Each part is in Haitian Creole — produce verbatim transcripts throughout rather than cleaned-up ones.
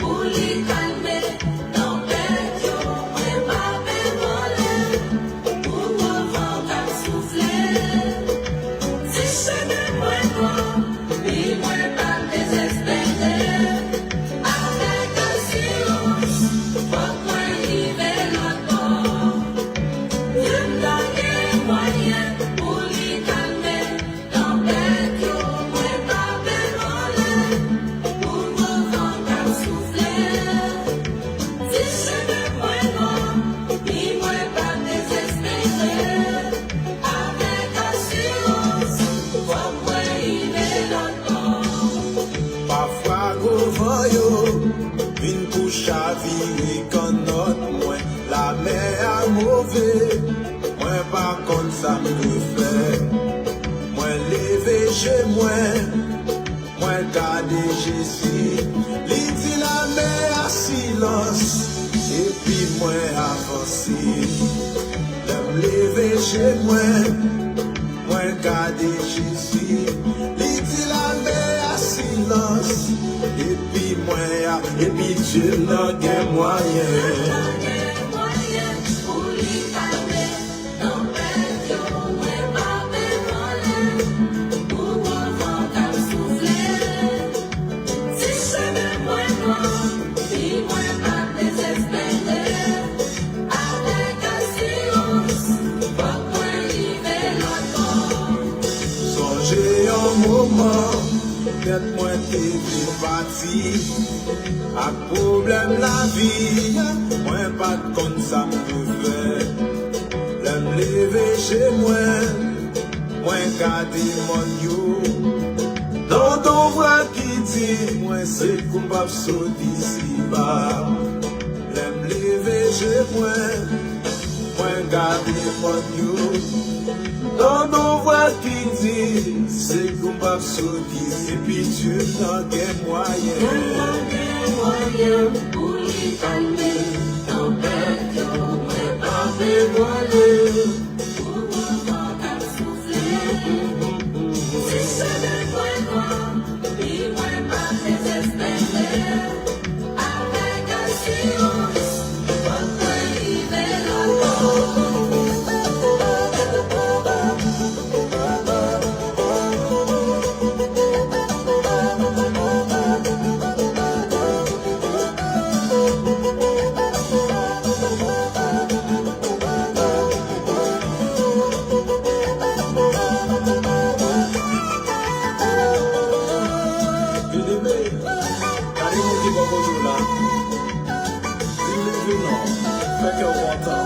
Pou li kalme tanpèt yo, mwen pa pe vole. Pou gwo van k ap soufle, si chemen mwen nwa, pi mwen pa dezespere. Avèk asirans, fòk mwen rive lòt bò. Menm lè gen mwayen pou li kalme tanpèt yo, mwen pa pe vole. Pou gwo van k ap soufle, si chemen mwen nwa, pi mwen pa dezespere. Avèk asirans, fòk mwen rive lòt bò. Pafwa gwo van yo vin pou chavire kannòt mwen. Lamè a move, mwen pa konn sa m dwe fè. Mwen leve je mwen, mwen gade Jezi. Li di lamè a silans, epi mwen avanse. Lè m leve je mwen, mwen gade Jezi. Li di lamè a silans, epi mwen a, epi Dye m nan gen mwayen. Pou li kalme tanpèt yo, mwen pa pe vole. Pou gwo van k ap soufle, si chemen mwen nwa, pi mwen pa dezespere. Avèk asirans, fòk mwen rive lòt bò. Sonje yon moman, tèt mwen te vle pati. Ak pwoblèm lavi a, mwen pa t konn sa m pou fè. Lè m leve je mwen, mwen gade mòn yo. Tande yon vwa ki di mwen se kou m p ap sot isi ba. Lè m leve je mwen, mwen gade mòn yo. Tande yon vwa ki di se kou m p ap sot isi. Epi Dye m nan gen mwayen. Mwen nan gen mwayen pou li kalme tanpèt yo. Mwen pa pe vole. Pou gwo van k ap soufle, si chemen mwen nwa, pi mwen pa dezespere. Avèk asirans, fòk mwen rive lòt bò. Gade moun ki bò kote w la. Di l leve non. Fè kè w kontan.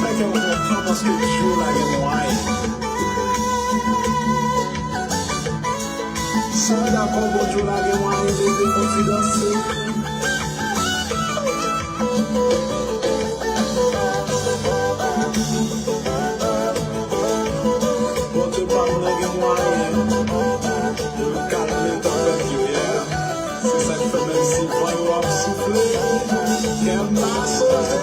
Fè kè w kontan paske Dye w lage mwayen. Si w dakò, Bondye w lage mwayen, leve fè w ti danse. Bondye pa m nan gen mwayen pou l kalme tanpèt yo, yeah. Se sa k fè menm si van yo ap soufle, kè m pa sote.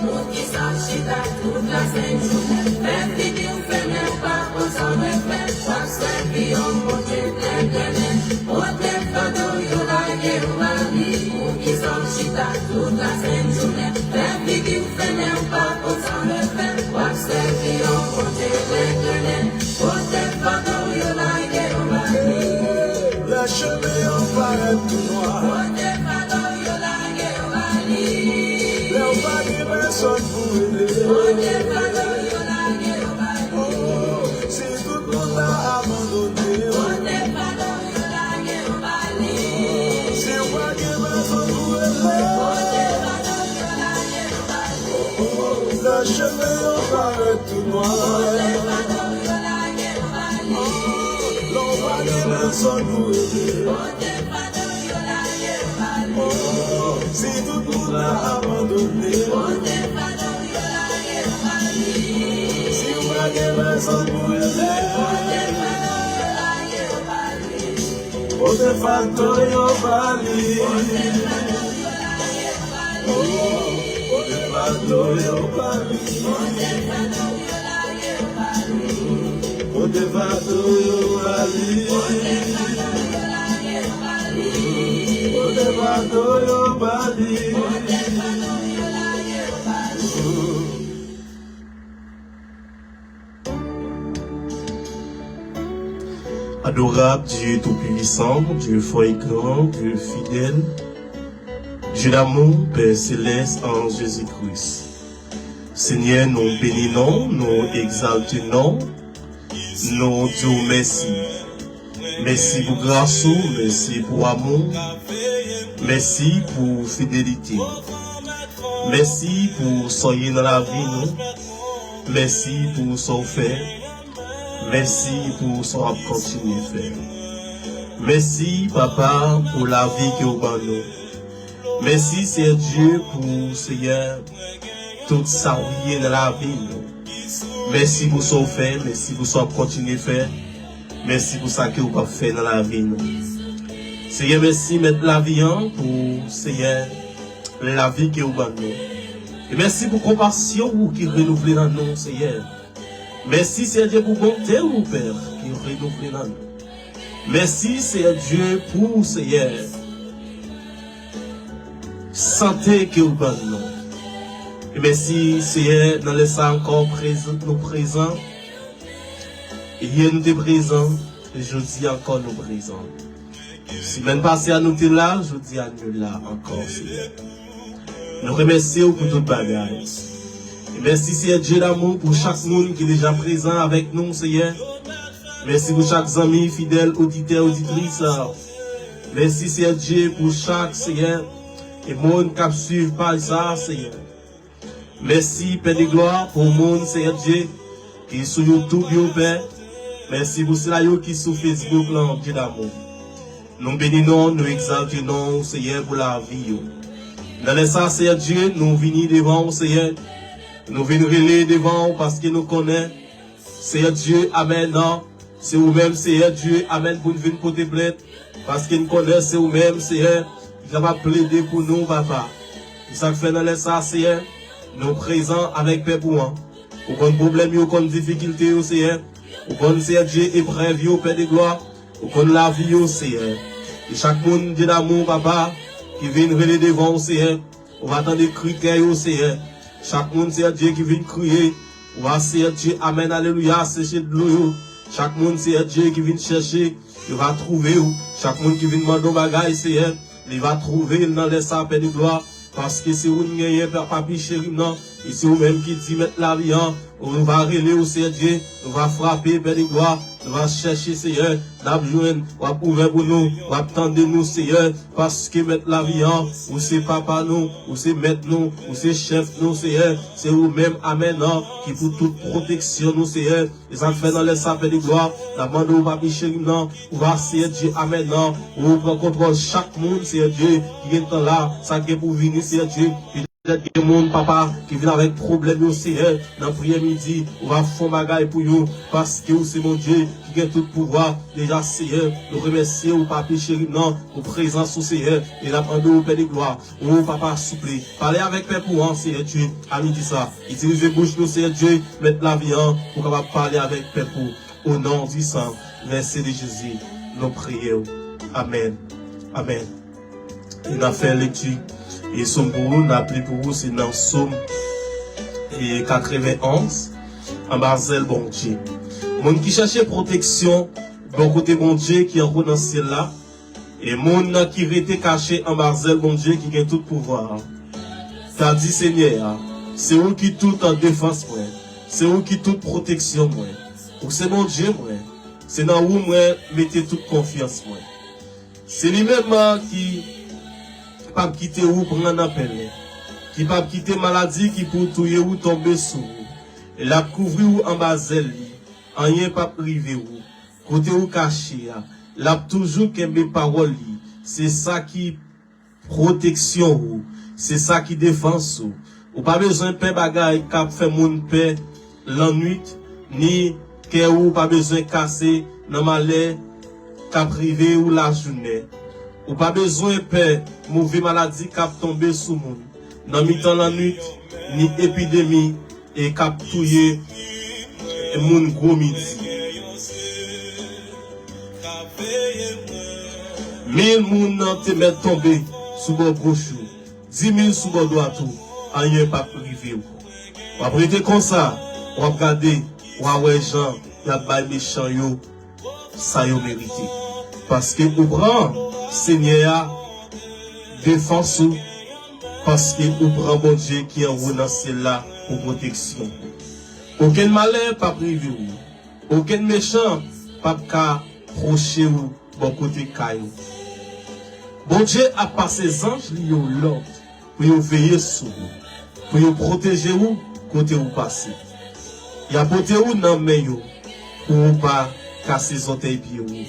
Poukisa w chita tout lasent jounen, fè figi w femen, ou pa konn sa w dwe fè? W ap sèvi yon Bondye trè grennen, pote fado w yo lage yo ba li. Poukisa w chita tout lasent jounen, fè figi w femen, ou pa konn sa w dwe fè? W ap sèvi yon Bondye trè grennen, pote fado w yo lage yo ba li. Lè chemen an parèt tou nwa, pote fado w yo lage yo ba li. Lè w pa gen pèsòn pou rele, pote fado w yo lage yo ba li. Oh, si tout moun ta abandone w, pote fado w yo lage yo ba li. Si w pa gen pèsòn pou rele, pote fado w yo lage yo ba li. Oh, lè chemen an parèt tou nwa, pote fado w yo lage yo ba li. Lè w pa gen pèsòn pou rele, pote fado w yo lage yo ba li. Si tout moun nan abandone, pote fado w yo lage yo ba li. Si w pa gen pèsòn pou rele, pote fado w yo lage yo ba li. Pote fado w yo ba li. Pote fado w yo lage yo ba li. Oh, pote fado Pote fado yo ba li. Pote fado yo ba li. Adorable Dieu tout-puissant, Dieu fort et grand, Dieu fidèle, Dieu d'amour, Père céleste en Jésus-Christ. Senyè, nou beni non, nou egzalte non, nou di w mèsi. Mèsi pou gras ou, mèsi pou amou, mèsi pou fidelite. Mèsi pou sa w ye nan lavi nou. Mèsi pou sa w fè. Mèsi pou sa w ap kontinye fè. Mèsi, Papa, pou lavi ke w ban nou. Mèsi, Seyè Dye, pou, Seyè, tout sa w ye nan lavi nou. Mèsi pou sa w fè, mèsi pou sa w ap kontinye fè. Mèsi pou sa ke w p ap fè nan lavi nou. Seyè, mèsi, Mèt lavi an, pou, Seyè, lavi ke w ban nou. E mèsi pou konpasyon ou ki renouvle nan nou, Seyè. Mèsi, Seyè Dye, pou bonte ou, Pè, ki renouvle nan nou. Mèsi, Seyè Dye, pou, Seyè, sante ke w ban nou. E mèsi, Seyè, nan lè sa ankò prezan, nou prezan. Yè nou te prezan, jodi ankò nou prezan. Semèn pase a nou te la, jodi a nou la ankò, Seyè. Nou remèsye w pou tout bagay. E mèsi, Seyè Dye damou, pou chak moun ki deja prezan avèk nou, Seyè. Mèsi pou chak zanmi fidèl, oditè, oditris. Mèsi, Seyè Dye, pou chak, Seyè, e moun k ap swiv paj sa, Seyè. Mèsi, Pè de glwa, pou moun, Seyè Dye, ki sou YouTube yo, Pè. Mèsi pou sila yo ki sou Facebook lan, Dye damou. Nou beni non, nou egzalte non w, Seyè, pou lavi yo. Nan lè sa, Seyè Dye, nou vini devan w, Seyè. Nou vin rele devan w paske nou konnen, Seyè Dye, amèn, se ou menm, Seyè Dye, amèn, pou n vin pote plent, paske n konnen se ou menm, Seyè, ki kapab plede pou nou, Papa. E sa k fè nan lè sa, Seyè, nou prezan avèk pèp ou an. Ou konn pwoblèm yo, ou konn difikilte yo, Seyè. Ou konn, Seyè Dye, eprèv yo, Pè de glwa. Ou konn lavi yo, Seyè. E chak moun, Dye damou, Papa, ki vin rele devan w, Seyè, ou va tande kri kè yo, Seyè. Chak moun, Seyè Dye, ki vin kriye, ou va, Seyè Dye, amèn, alelouya, seche dlo yo. Chak moun, Seyè Dye, ki vin chèche, yo va twouve w. Chak moun ki vin mande w bagay, Seyè, li va twouve l nan lè sa, Pè de glwa. Paske se ou n genyen, Pè, Papi cheri m nan. E se ou menm ki di, Mèt lavi an, nou va rele w, Seyè Dye, nou va frape, Pè de glwa, nou va chèche, Seyè, n ap jwenn, w ap ouvè pou nou, w ap tande nou, Seyè, paske Mèt lavi an, ou se Papa nou, ou se Mèt nou, ou se Chèf nou, Seyè, se ou menm, amèn, an, ki pou tout pwoteksyon nou, Seyè. E sa k fè nan lè sa, Pè de glwa, n ap mande w, Papi cheri m nan, ou va, Seyè Dye, amèn, nan, ou pran kontwòl chak moun, Seyè Dye, ki gentan la, sa k gen pou vini, Seyè Dye, petèt gen moun, Papa, ki vin avèk pwoblèm yo, Seyè, nan priyè midi, ou va fè yon bagay pou yo, paske ou se Bondye ki gen tout pouvwa, deja, Seyè, nou remèsye w, Papi cheri m nan, pou prezans ou, Seyè, e n ap mande w, Pè de glwa, o, Papa, souple, pale avèk pèp ou an, Seyè Dye, a midi sa, itilize bouch nou, Seyè Dye, Mèt lavi an, pou kapab pale avèk pèp ou. O non di san vèse de Jezi, nou priye w. Amèn. Amèn. E n ap fè lekti e sòm pou ou, n ap li pou ou, se nan sòm e katrevenonz, anba zèl Bondye. Moun ki chèche pwoteksyon bò kote Bondye ki anwo nan syèl la, e moun ki rete kache anba zèl Bondye ki gen tout pouvwa a, ta di Senyè a, se ou ki tout an defans mwen, se ou ki tout pwoteksyon mwen. Ou se Bondye mwen, se nan ou mwen mete tout konfyans mwen. Se li menm ki p ap kite ou pran nan pèlen, ki p ap kite maladi ki pou touye ou tonbe sou ou. L ap kouvri ou anba zèl li, anyen p ap rive ou. Kote ou kache a, l ap toujou kenbe pawòl li. Se sa ki pwoteksyon ou, se sa ki defans ou. Ou pa bezwen pè bagay k ap fè moun pè lannwit, ni kè ou pa bezwen kase nan malè k ap rive ou lajounen. Ou pa bezwen pè move maladi k ap tonbe sou moun nan mitan lannwit, ni epidemi e k ap touye moun gwo midi. Mil moun te mèt tonbe sou bò goch ou, dis mil sou bò dwat ou, anyen p ap rive w. W ap rete konsa, w ap gade, w a wè jan y ap bay mechan yo sa yo merite. Paske ou pran Senyè a defans ou, paske ou pran Bondye ki anwo nan syèl la pou pwoteksyon. Okenn malè p ap rive w. Okenn mechan p ap ka pwoche w bò kote kay ou. Bondye ap pase zanj li yo lòd pou yo veye sou ou, pou yo pwoteje ou kote ou pase. Y a pote ou nan men yo pou ou pa kase zòtèy pye ou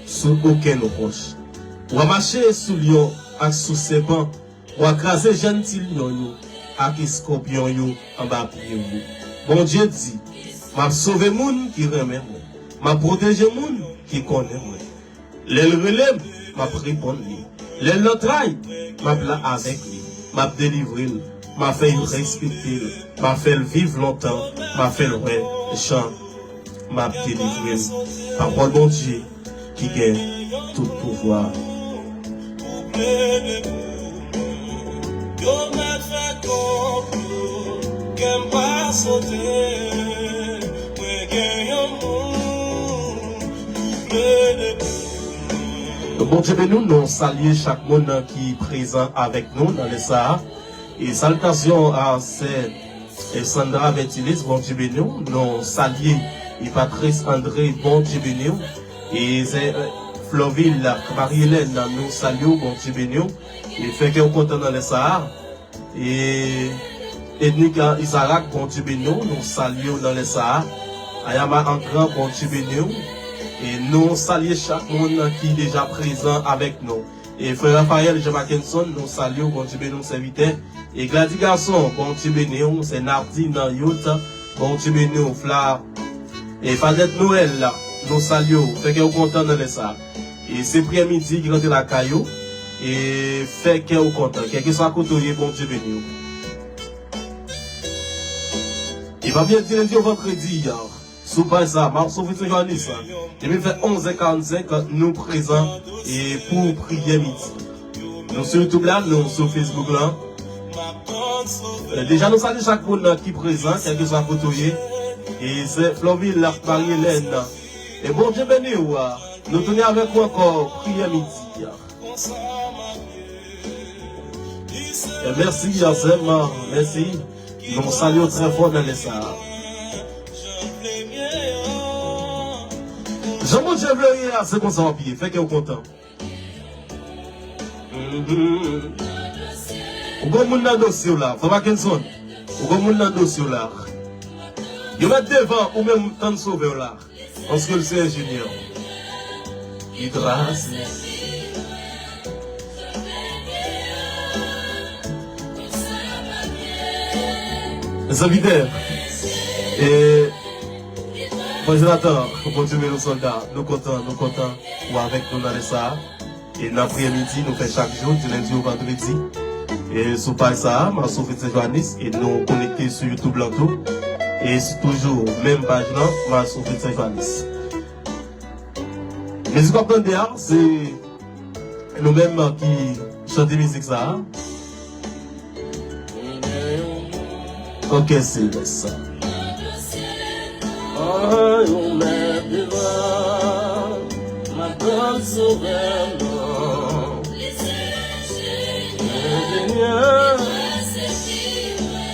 sou okenn wòch. W a mache sou lyon ak sou sèpan, w a kraze jèn ti lyon yo ak eskòpyon yo anba pye ou. Bondye di, m ap sove moun ki renmen mwen, m ap pwoteje moun ki konnen mwen. Lè l rele m, m ap reponn li. Lè l nan tray, m ap la avèk li. M ap delivre l. M ap fè l respekte l. M ap fè l viv lontan. M ap fè l wè jan m ap delivre l. Pawòl Bondye ki gen tout pouvwa. Yo mèt fè konplo, kè m pa sote, mwen gen yon moun. Bondye beni w, nou salye chak moun ki prezan avèk nou nan lè sa a. E salitasyon a sè e Sandra Vertilis, Bondye beni w. Nou salye e Patrice André, Bondye beni w. E sè e Floville, Marie Hélène, nou salye w, Bondye beni w. E fè kè w kontan nan lè sa a. E Ednica Isaac, Bondye beni w, nou salye w nan lè sa a. Ayama Angran, Bondye beni w. E nou salye chak moun ki deja prezan avèk nou. E frè Raphaël Jean Mackenson, nou salye w, Bondye beni w, sèvitè. E Glady Garçon, Bondye beni w, sè Nardine Youth, Bondye beni w, Fla. E Fadette Noël, nou salye w, fè kè w kontan nan lè sa a. E se priyè midi ki rantre lakay ou. E fè kè w kontan. Kèlkeswa kote w ye, Bondye beni w. E pa bliye di lendi o vandredi, si w pa sa, Marceau Fritz Johannes, depi l fè onz è karannsenk, nou prezan e pou priyè midi. Nou sou YouTube la, nou sou Facebook la. E deja nou salye chak moun ki prezan, kèlkeswa kote w ye. E sè Floville, Marie Hélène. E Bondye beni w. Nou tounen avèk ou ankò priyè midi. E mèsi, sè m, mèsi. Nou salye w trè fò nan lè sa a. Jan Bondye vle w ye a, se konsa w ap ye. Fè kè w kontan. Mhm. Ou gon moun nan dosye w la, Frè Mackenson. Ou gon moun nan dosye w la. Yo mèt devan ou menm tann Sovè w la. Paske l se enjenyè. Li trase. Sèvitè, e, Frè Jonathan, Bondye beni w sòlda. Nou kontan, nou kontan ou avèk nou nan lè sa a. E nan priyè midi, nou fè chak jou, di lendi o vandredi. E sou paj sa a, Marceau Fritz Johannes, e nou konekte sou YouTube lan tou. E se toujou menm paj lan, Marceau Fritz Johannes. Mizik w ap tande a, se nou menm ki chante mizik sa a. Ok, se lè sa. Ay, ou mèt devan, madanm Sovè non. Enjenyè.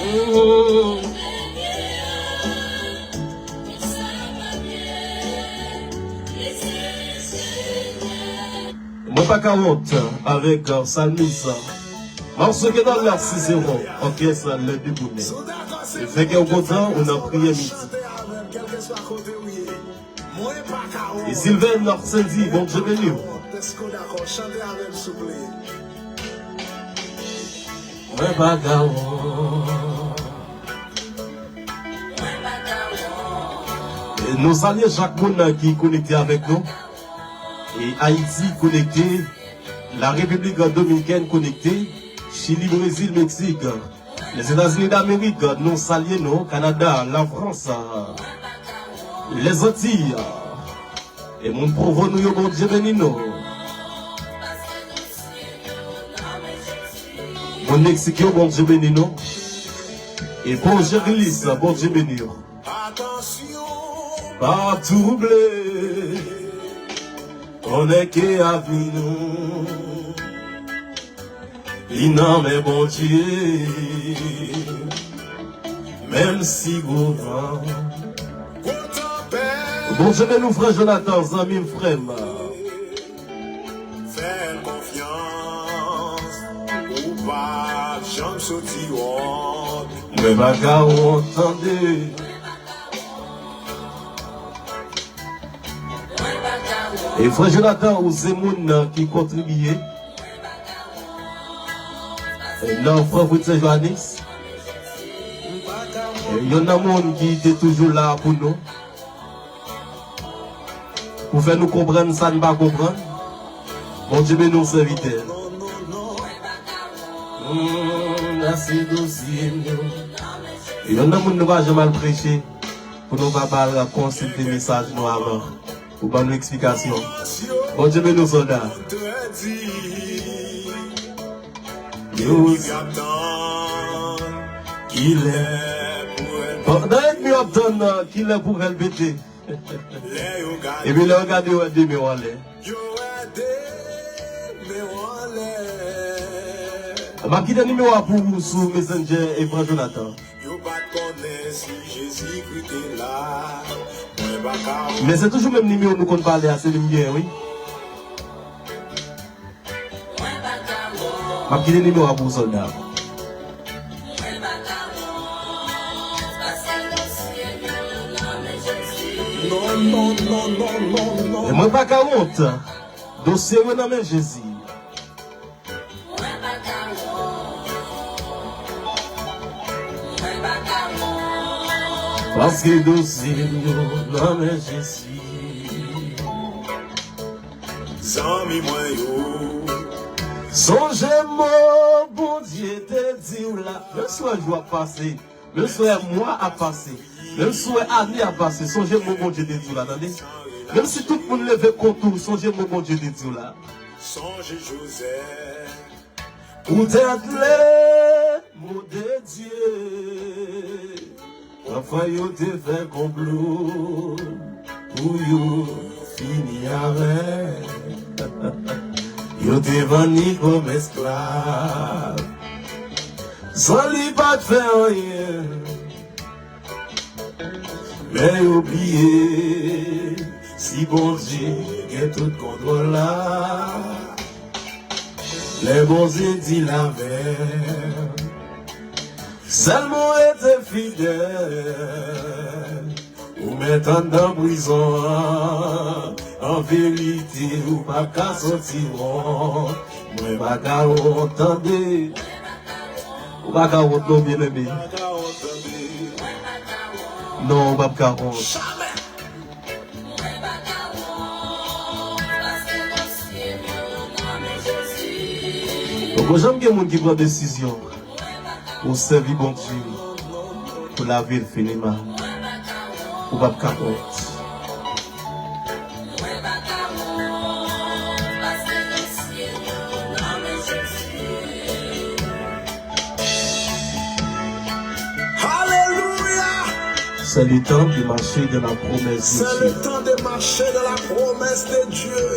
Mhm. Mwen pa ka wont avèk, euh, salmis. Marceau Kenol, Cicéron, òkès Le Debout. Fè kè w kontan, ou nan priyè midi. E Sylvain Sandy, Bondye beni w. Mwen pa ka wont. E nou salye chak moun ki konekte avèk nou. E Ayiti konekte, Larepiblik Dominikèn konekte, Chili, Brezil, Meksik, Lèzetazini Damerik, nou salye nou. Kanada, Lafrans, Lèzantiy, e moun Pwovo nou yo, Bondye beni nou. Moun Meksik yo, Bondye beni nou. E Pòt Jerilis, Bondye beni nou. Pa twouble, konnen ke avi nou li nan men Bondye. Menm si gwo van, Bondye beni w, frè Jonathan, zanmi m, frè m. Fè l konfyans, ou p ap janm soti wont. Mwen pa ka wont, tande. E frè Jonathan, ou se moun nan ki kontribye nan Franfritz Sen Joanis. E yonn nan moun ki te toujou la pou nou, pou fè nou konprann sa n pa konprann. Bondye beni w, sèvitè. Mm, ase dosye m yo. Yonn nan moun nou pa janm al preche, pou nou pa ba l konsilte mesaj nou avan, pou ban nou eksplikasyon. Bondye beni w, sòlda. News. Pandan ènmi yo ap tann, uh, kilè pou rèl pete. Epi lè yo gade, yo wè de men w anlè. M ap kite nimewo a pou ou sou Messenger, e frè Jonathan. Yo pa t konnen si Jezikri te la. Mwen pa ka. Men se toujou menm nimewo nou konn pale a, se li m gen, wi. M ap kite nimewo a pou ou, sòlda. Non, non, non, non, non, non. E mwen pa ka wont. Dosye yo nan men Jezi. Paske dosye m yo nan men Jezi. Zanmi mwen yo. Sonje mo Bondye te di w la. Menm si w wè jou ap pase, menm si w wè mwa ap pase, menm si w wè ane ap pase, sonje mo Bondye te di w la, tande. Menm si tout moun leve kont ou, sonje mo Bondye te di w la. Sonje Jozèf. Poutèt le mo de Dye, pafwa yo te fè konplo pou yo fini avè l. Yo te vann li kòm esklav, san li pa t fè anyen. Men yo bliye, si Bondye gen tout kontwòl la, lè Bondye di l avè m, sèlman rete fidèl. Ou mèt anndan prizon an, an verite, ou p ap ka sòti wont. Mwen pa ka wont, tande. Ou pa ka wont non, byeneme. Non, ou p ap ka wont. Poko janm gen moun ki pran desizyon pou sèvi Bondye pou lavi l fini mal. Ou p ap ka wont. Alléluia. C'est le temps de marcher dans la promesse de Dieu. C'est le temps de marcher dans la promesse de Dieu.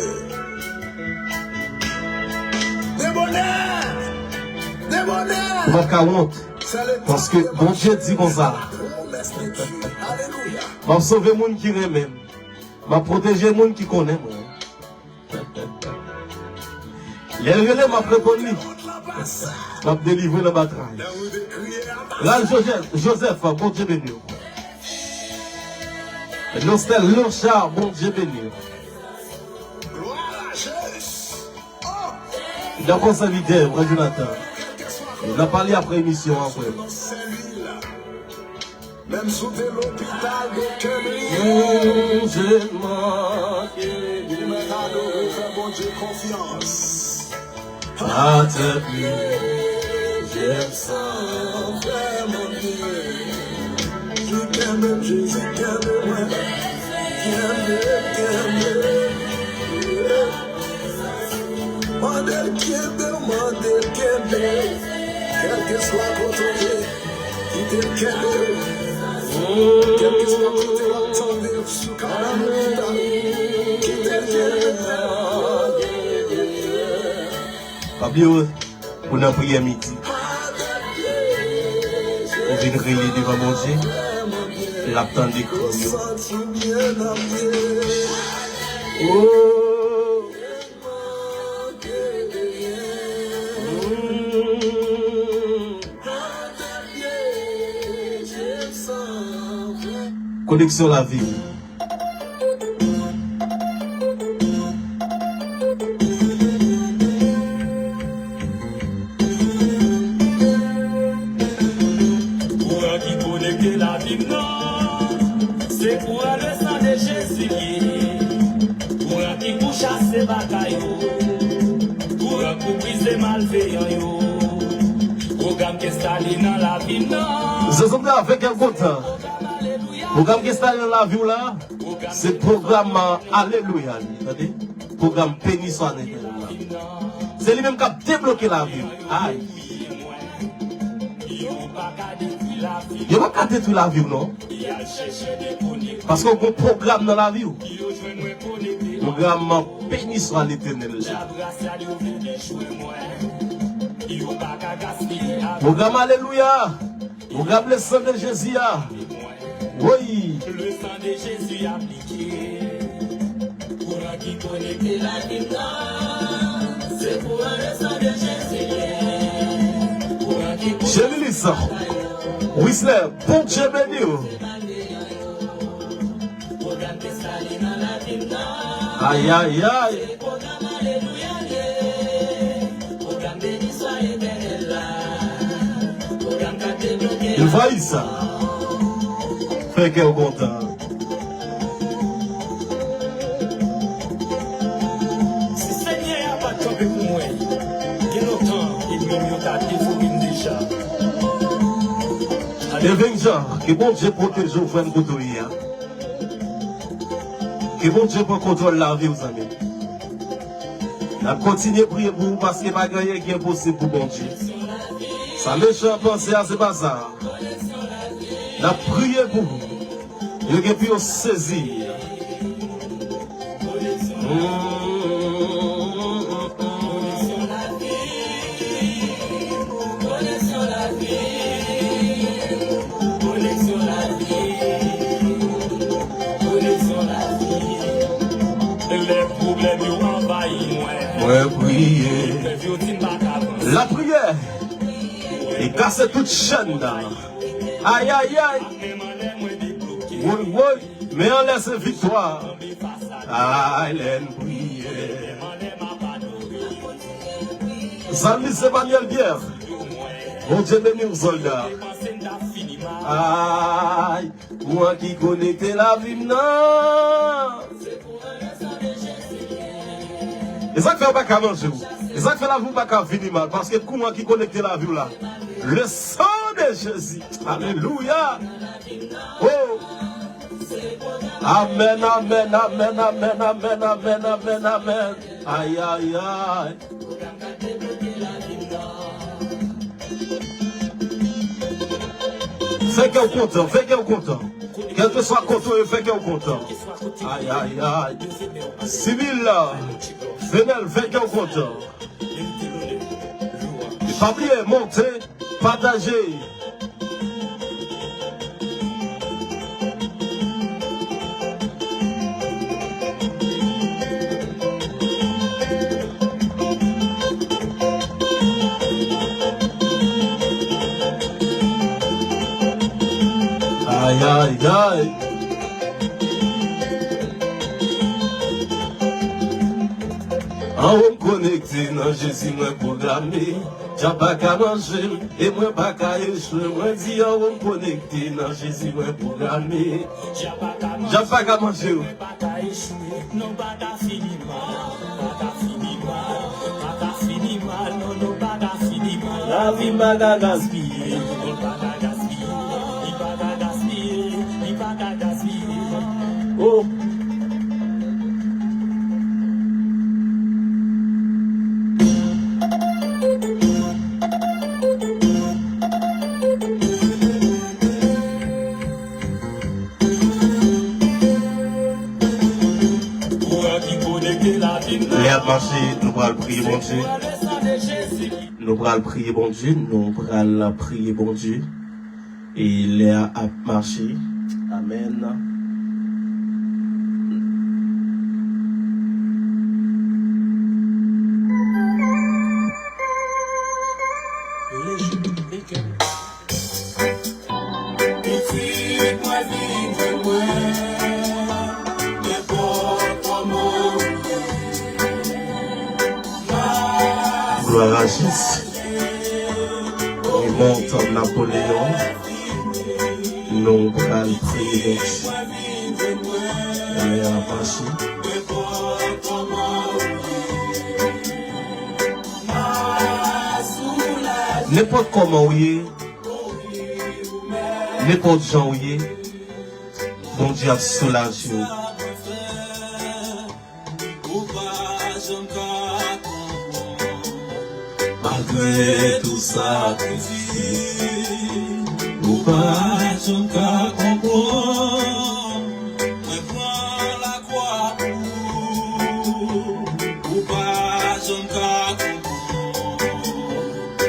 Debonè! Debonè! Ou pa ka wont. Paske Bondye di konsa. Promès de Dye. Alelouya. M ap sove moun ki renmen m. M ap pwoteje moun ki konnen mwen. Lè l rele, m ap reponn li. M ap delivre nan batay. Ralph Joseph, Joseph, Bondye beni w. Nostel Lochard, Bondye beni w. Dakò, sèvitè, frè Jonathan. N a pale apre emisyon an, frè. Menm si w te lopital, doktè bliye. Ou mèt adore, fè Bondye konfyans. Atè plizyè san fè Jezi kenbe mwen, kenbe, kenbe. Mande l kenbe, mande l kenbe. Kèlkeswa kote w ye, kite l kenbe w. Kèlkeswa kote w ap tande sou kanal Meta, kite l kenbe w. Pa bliye w, ou nan priyè midi. Ou vin rele devan Bondye, l ap tande kri w. Oh. Koneksyon lavi. Kouran ki konekte lavi m nan, se kouran le san de Jezi li ye. Kouran ki pou chase baka yo, kouran pou brize malveyan yo. Pwogram ki enstale nan lavi m nan. Zozobra avèk yon kontan. Pwogram ki enstale nan lavi w la, se pwogram, uh, Alelouya li, tande? Pwogram Beni Swa Letènèl la. Se li menm k ap debloke lavi w. Ay. Yo p ap ka detwi lavi w non. Paske w gon pwogram nan lavi w. Pwogram Beni Swa Letènèl la. Pwogram Alelouya. Pwogram le san de Jezi a. Woy. Le san de Jezi aplike. Kouran ki konekte lavi m nan, se kouran le san de Jezi ye. Kouran ki konekte Jenilis, Wisler, Bondye beni w. Pwogram ki enstale nan lavi m nan. Ay, ay, ay. Se pwogram Alelouya ye. Pwogram Beni Swa Letènèl la. Pwogram k ap debloke. Envayisa. Fè kè w kontan. Si Senyè a pa t kanpe pou mwen, gen lontan ènmi m yo ta devore m deja. Evenja, ke Bondye pwoteje w, frè m, kote w ye a. Ke Bondye pran kontwòl lavi w, zanmi m. N ap kontinye priye pou ou, paske pa gen anyen ki enposib pou Bondye. Sa mechan an panse a, se pa sa. N ap priye pou ou. Yo gen pou yo sezi. Lè pwoblèm yo anvayi mwen. Mwen priye. Lapriyè. E kase tout chèn nan. Ay, ay, ay. Woy, woy. Men anlè se viktwa. Ay, lè n priye. Zanmi Emmanuel Pierre. Bondye beni w, sòlda. Ay, kouran ki konekte lavi m nan. E sa k fè w pa ka manje w. E sa k fè lavi w pa ka vini mal. Paske kouran ki konekte lavi w la. Le sang de Jésus. Alelouya. Oh. Amèn, amèn, amèn. Ay, ay, ay. Fè kè w kontan, fè kè w kontan. Kèlkeswa kote w ye, fè kè w kontan. Ay, ay, ay. Sibyl la, Fenel, fè kè w kontan. E pa bliye, monte, pataje. Ay, ay, ay. Anwo m konekte nan Jezi mwen pwograme. Dyab pa ka manje m, e mwen pa ka echwe. Mwen di anwo m konekte nan Jezi mwen pwograme. Dyab pa ka manje w. Nou pa ka fini mal, pa ka fini mal, pa ka fini mal, non, nou pa ka fini mal. Lavi m pa ka gaspiye. Nou pa ka gaspiye, li pa ka gaspiye, li Oh. Lè ap mache, nou pral priye Bondye. Nou pral priye Bondye, nou pral priye Bondye. E lè a ap mache. Amèn. Pitit mwen, vin jwenn mwen, nenpòt kòman ou ye. Glwa a Jezi. Raymond Napoléon, nou pral priye Bondye. Lè a pase. Nenpòt kòman ou ye, nenpòt jan ou ye, Bondye ap soulaje w. Ou pa janm ka konprann. Malgre tou sakrifis, ou pa janm ka konprann. Mwen pran lakwa pou ou, ou pa janm ka konprann.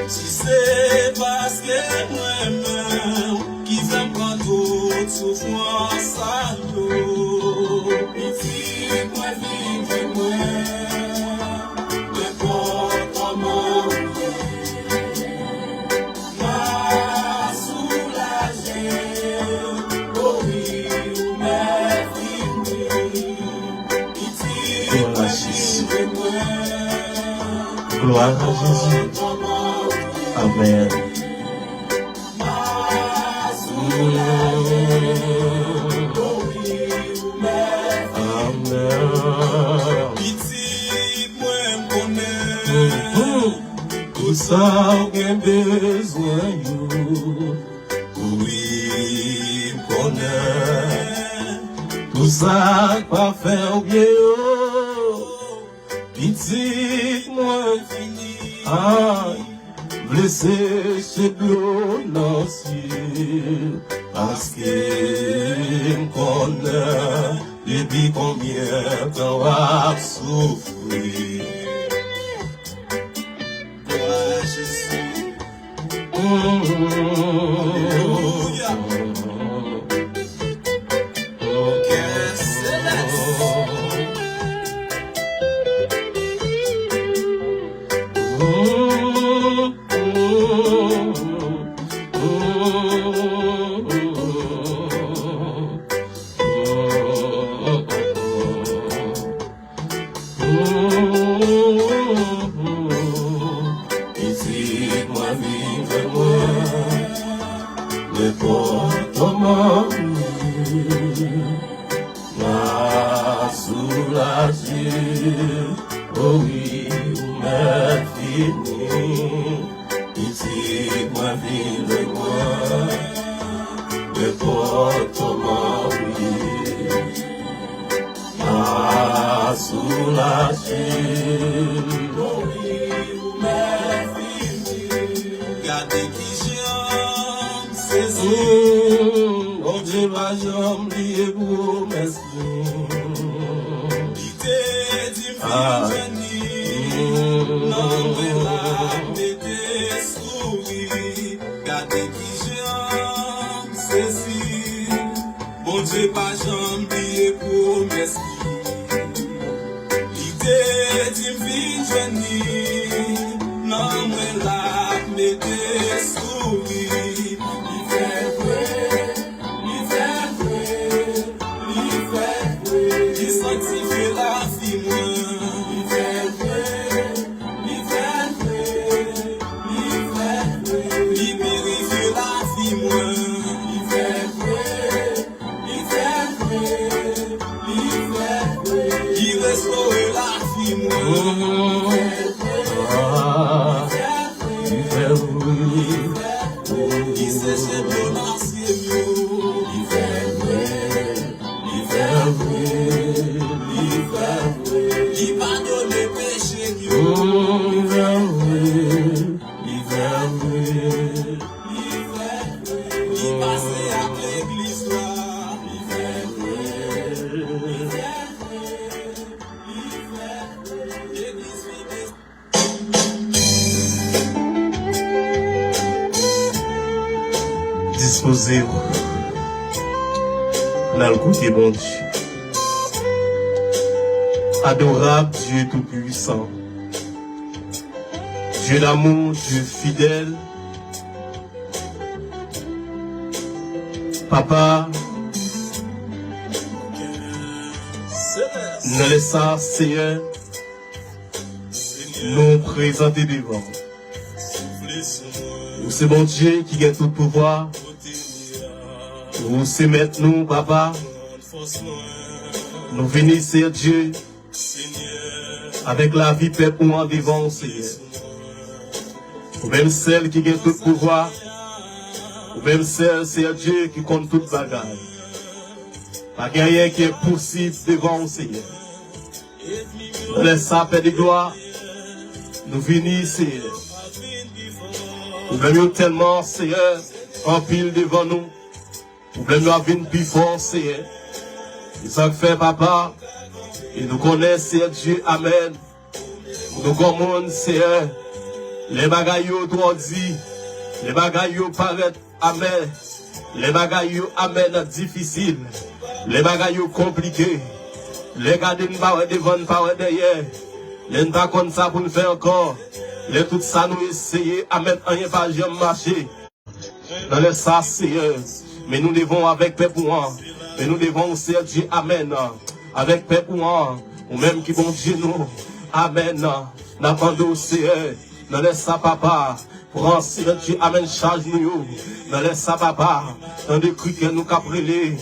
Si se paske mwen menm ki fè m pran tout soufrans sa yo, pitit mwen, vin jwenn mwen, nenpòt kòman ou ye, m a soulaje, o wi, ou mèt vini. Glwa a Jezi. Glwa a Jezi. Amèn. Amèn. Pitit mwen, m konnen tout sa w gen bezwen yo. Wi, m konnen tout sa k pa fè w byen yo. Pitit mwen, ay, m vle seche dlo nan zye, paske m konnen depi konbyen tan w ap soufri. Glwa a Jezi. Alelouya. Kè selès. Pitit mwen, vin jwenn mwen, nenpòt kòman ou ye, m a soulaje, o wi, ou mèt vini. Pitit mwen, vin jwenn mwen, nenpòt kòman ou ye, m a soulaje. Gade kijan m sezi. Mm, Bondye pa janm bliye pwomès li. Li te di m vin jwenn li, nan mwen l ap mete souri. Gade kijan m sezi. Bondye pa janm bliye pwomès li. Li te di m vin jwenn li, nan mwen l ap mete souri. Li fè vre, li fè vre, li fè vre. Li sanktifye lavi mwen. Li fè vre, li fè vre, li fè vre. Li pirifye lavi mwen. Li fè vre, li fè vre, li fè vre. Li restore lavi mwen. Dispoze w pou n al koute Bondye. Adorable Dieu Tout-Puissant, Dieu d'amour, Dieu fidèle, Papa, nan lè sa, Seyè, nou prezante devan w. Ou se Bondye ki gen tout pouvwa. Ou se mèt nou, Papa. Nou vini, Seyè Dye, avèk lavi pèp ou an devan w, Seyè. Ou menm sèl ki gen tout pouvwa. Ou menm sèl, Seyè Dye, ki konn tout bagay. Pa gen anyen ki enposib devan w, Seyè. Nan lè sa, Pè de glwa, nou vini, Seyè. Pwoblèm yo tèlman, Seyè, anpil devan nou. Pwoblèm yo ap vin pi fò, Seyè. E sa k fè, Papa, e nou konnen, Seyè Dye, amèn. Nou kòm moun, Seyè, lè bagay yo twò di, lè bagay yo parèt amè, lè bagay yo amèn, difisil, lè bagay yo konplike, lè gade n pa wè devan, n pa wè dèyè, lè n pa konn sa pou n fè ankò, lè tout sa nou eseye, amèn, anyen pa janm mache. Nan lè sa, Seyè, men nou devan w avèk pèp ou an. Men nou devan w, Seyè Dye, amèn. Avèk pèp ou an, ou menm ki Bondye nou. Amèn. N ap mande w, Seyè, nan lè sa, Papa, pran, Seyè Dye, amèn, chaj nou yo. Nan lè sa, Papa, tande kri kè nou k ap rele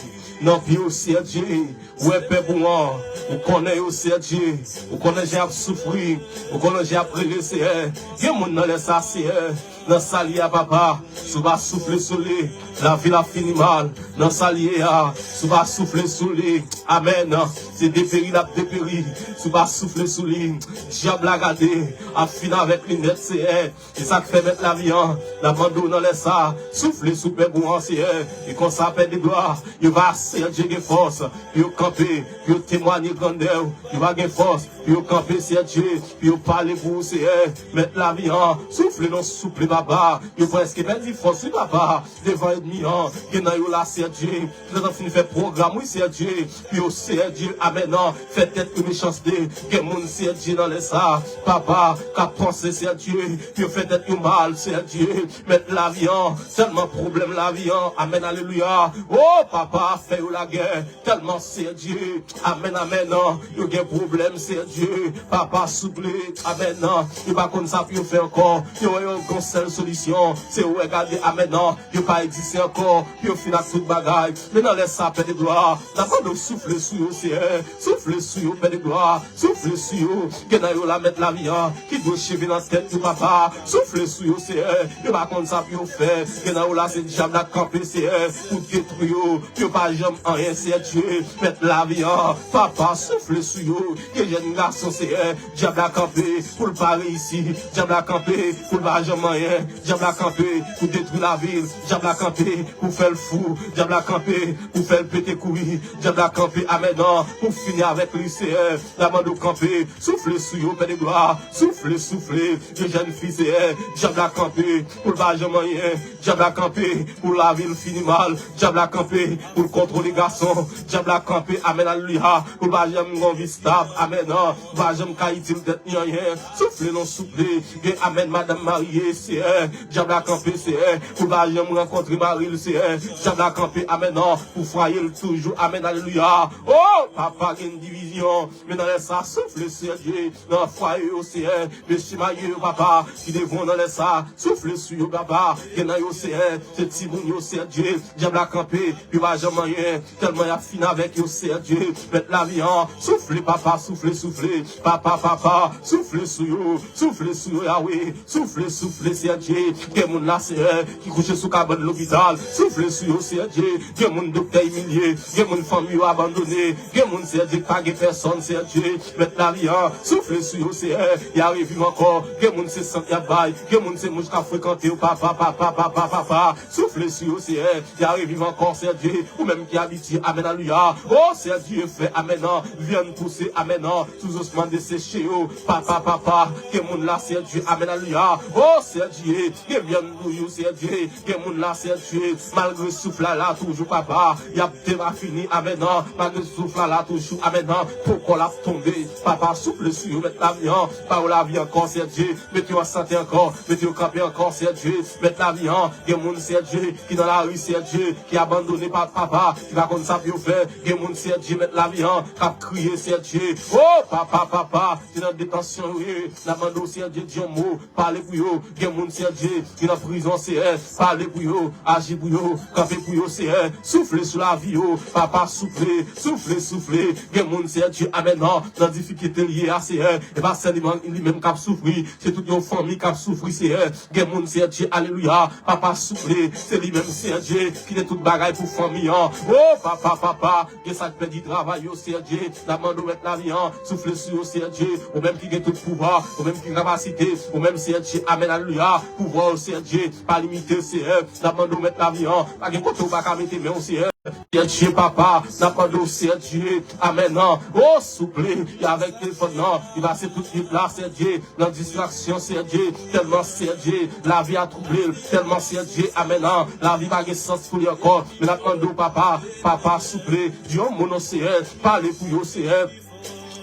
nan pye w, Seyè Dye. Ou wè pèp ou an, ou konnen yo, Seyè Dye. Ou konnen jan y ap soufri, ou konnen jan y ap rele, Seyè. Gen moun nan lè sa, Seyè, nan sa l ye a, Papa, si w pa soufle sou li, lavi l ap fini mal. Nan sa l ye a, si w pa soufle sou li, amèn, se deperi l ap deperi. Si w pa soufle sou li, dyab la gade, ap fin avèk li nèt, Seyè. Se sa k fè, Mèt lavi an, n ap mande w nan lè sa, soufle sou pèp ou an, Seyè. E konsa, Pè de glwa, yo va, Seyè Dye, gen fòs pou yo kanpe, pou yo temwaye grandè w. Yo va gen fòs pou yo kanpe, Seyè Dye, pou yo pale pou ou, Seyè. Mèt lavi an, soufle non, souple, Papa. Yo prèske pèdi fòs, wi, Papa, devan ènmi an. Gen nan yo la, Seyè Dye, ki gentan fin fè pwogram, wi, Seyè Dye, pou yo, Seyè Dye, amèn, an, fè tèt yo mechanste. Gen moun, Seyè Dye, nan lè sa, Papa, k ap panse, Seyè Dye, pou yo fè tèt yo mal, Seyè Dye. Mèt lavi an, tèlman pwoblèm lavi an. Amèn, alelouya. O, Papa, fè yo lagè. Tèlman, Seyè Dye. Amèn, amèn, an. Yo gen pwoblèm, Seyè Dye. Papa, souple. Amèn, an. Yo pa konn sa pou yo fè ankò. Yo wè yon, yon sèl solisyon. Se ou wè gade, amèn, an. Yo pa egziste ankò. Yo fin ak tout bagay. Men nan lè sa, Pè de glwa, n ap mande w soufle sou yo, Seyè. Soufle sou yo, Pè de glwa. Soufle sou yo. Gen nan yo la, Mèt lavi an, ki dwe cheve nan tèt yo, Papa. Soufle sou yo, Seyè. Yo pa konn sa pou yo fè. Gen nan yo la, se dyab la k kanpe, Seyè, pou detwi yo. Pou yo pa janm anyen, Seyè Dye. Mèt lavi an, Papa, soufle sou yo. Gen jèn gason, Seyè, dyab la kanpe pou l pa reyisi. Dyab la kanpe pou l pa janm anyen. Dyab la kanpe pou detwi lavi l. Dyab la kanpe pou fè l fou. Dyab la kanpe pou fè l pete kouri. Dyab la kanpe, amèn, an, pou fini avèk li, Seyè. N ap mande w kanpe, soufle sou yo, Pè de glwa. Soufle, soufle. Gen jèn fi, Seyè, dyab la kanpe pou l pa janm anyen. Dyab la kanpe pou lavi l fini mal. Dyab la kanpe pou l kontwole gason. Dyab la kanpe, amèn, alelouya, pou l pa janm gen yon vi stab, amèn, an, pou l pa janm ka itil tèt ni anyen. Soufle non, souple. Gen, amèn, madanm marye, Seyè. Dyab la kanpe, Seyè, pou l pa janm rankontre mari l, Seyè. Dyab la kanpe, amèn, an, pou fwaye l toujou, amèn, alelouya. O, Papa, gen divizyon. Men nan lè sa, soufle, Seyè Dye, nan fwaye yo, Seyè. Mesye marye yo, Papa, ki devan w nan lè sa, soufle sou yo, Papa. Gen nan yo, Seyè, se timoun yo, Seyè Dye. Dyab la kanpe, yo pa janm anyen. Tèlman y ap fin avèk yo, Seyè Dye. Mèt lavi an, soufle, Papa, soufle, soufle. Papa, Papa, soufle sou yo. Soufle sou yo, Yawe. Soufle, soufle, Seyè Dye, gen moun la, Seyè, ki kouche sou kabann lopital. Soufle sou yo, Seyè Dye. Gen moun doktè imilye. Gen moun fanmi yo abandone. Gen moun, Seyè Dye, ki pa gen pèsòn, Seyè Dye. Mèt lavi an, soufle sou yo, Seyè. Y a reviv ankò. Gen moun se sant y ap bay. Gen moun se mouch k ap frekante yo, papa, papa, papa, papa. Soufle sou yo, Seyè. Y a reviv ankò, Seyè Dye. Ou menm ki abitye, amèn, alelouya. O, Seyè Dye, fè amèn an. Vyann pouse, amèn an. Sou zosman deseche yo. Papa, papa, gen moun la, Seyè Dye, amèn, alelouya. O, Seyè Dye, gen vyann pou yo, Seyè Dye, gen moun la, Seyè Dye, malgre souf la la toujou, papa, y ap dema fini, amèn, an, malgre souf la la toujou, amèn, an, poko l ap tonbe, papa, soufle sou yo, mèt lavi an, ba yo lavi ankò, Seyè Dye, mete yo an sante ankò, mete yo kanpe ankò, Seyè Dye, mèt lavi an, gen moun, Seyè Dye, ki nan lari, Seyè Dye, ki abandone, pa, papa, ki pa konn sa pou yo fè, gen moun, Seyè Dye, mèt lavi an, k ap kriye, Seyè Dye, o, papa, papa, ki nan detansyon yo ye, n ap mande w, Seyè Dye, di yon mo, pale pou yo. Gen moun, Seyè Dye, ki nan prizon, Seyè, pale pou yo, aji pou yo, kanpe pou yo, Seyè, soufle sou lavi yo, papa, souple, soufle, soufle. Gen moun, Seyè Dye, amèn, an, nan difikilte l ye a, Seyè, e pa sèlman li menm k ap soufri, se tout yon fanmi k ap soufri, Seyè. Gen moun, Seyè Dye, alelouya, papa, souple, se li menm, Seyè Dye, ki gen tout bagay pou fanmi an. O, papa, papa, gen sa k pèdi travay yo, Seyè Dye. N ap mande w, mèt lavi an, soufle sou yo, Seyè Dye. Ou menm ki gen tout pouvwa, ou menm ki gen kapasite, ou menm, Seyè Dye. Amèn, alelouya. Pouvwa w, Seyè Dye, pa limite, Seyè. N ap mande w, mèt lavi an, pa gen kote w pa ka mete men w, Seyè. Seyè Dye, papa, n ap mande w, Seyè Dye. Amèn, an. O, souple, e avèk telefòn nan, li pase tout nwit la, Seyè Dye. Nan distraksyon, Seyè Dye, tèlman, Seyè Dye, lavi a twouble l, tèlman, Seyè Dye, amèn, an, lavi pa gen sans pou li ankò, men n ap mande w, papa, papa, souple, di yon mo non, Seyè, pale pou yo, Seyè.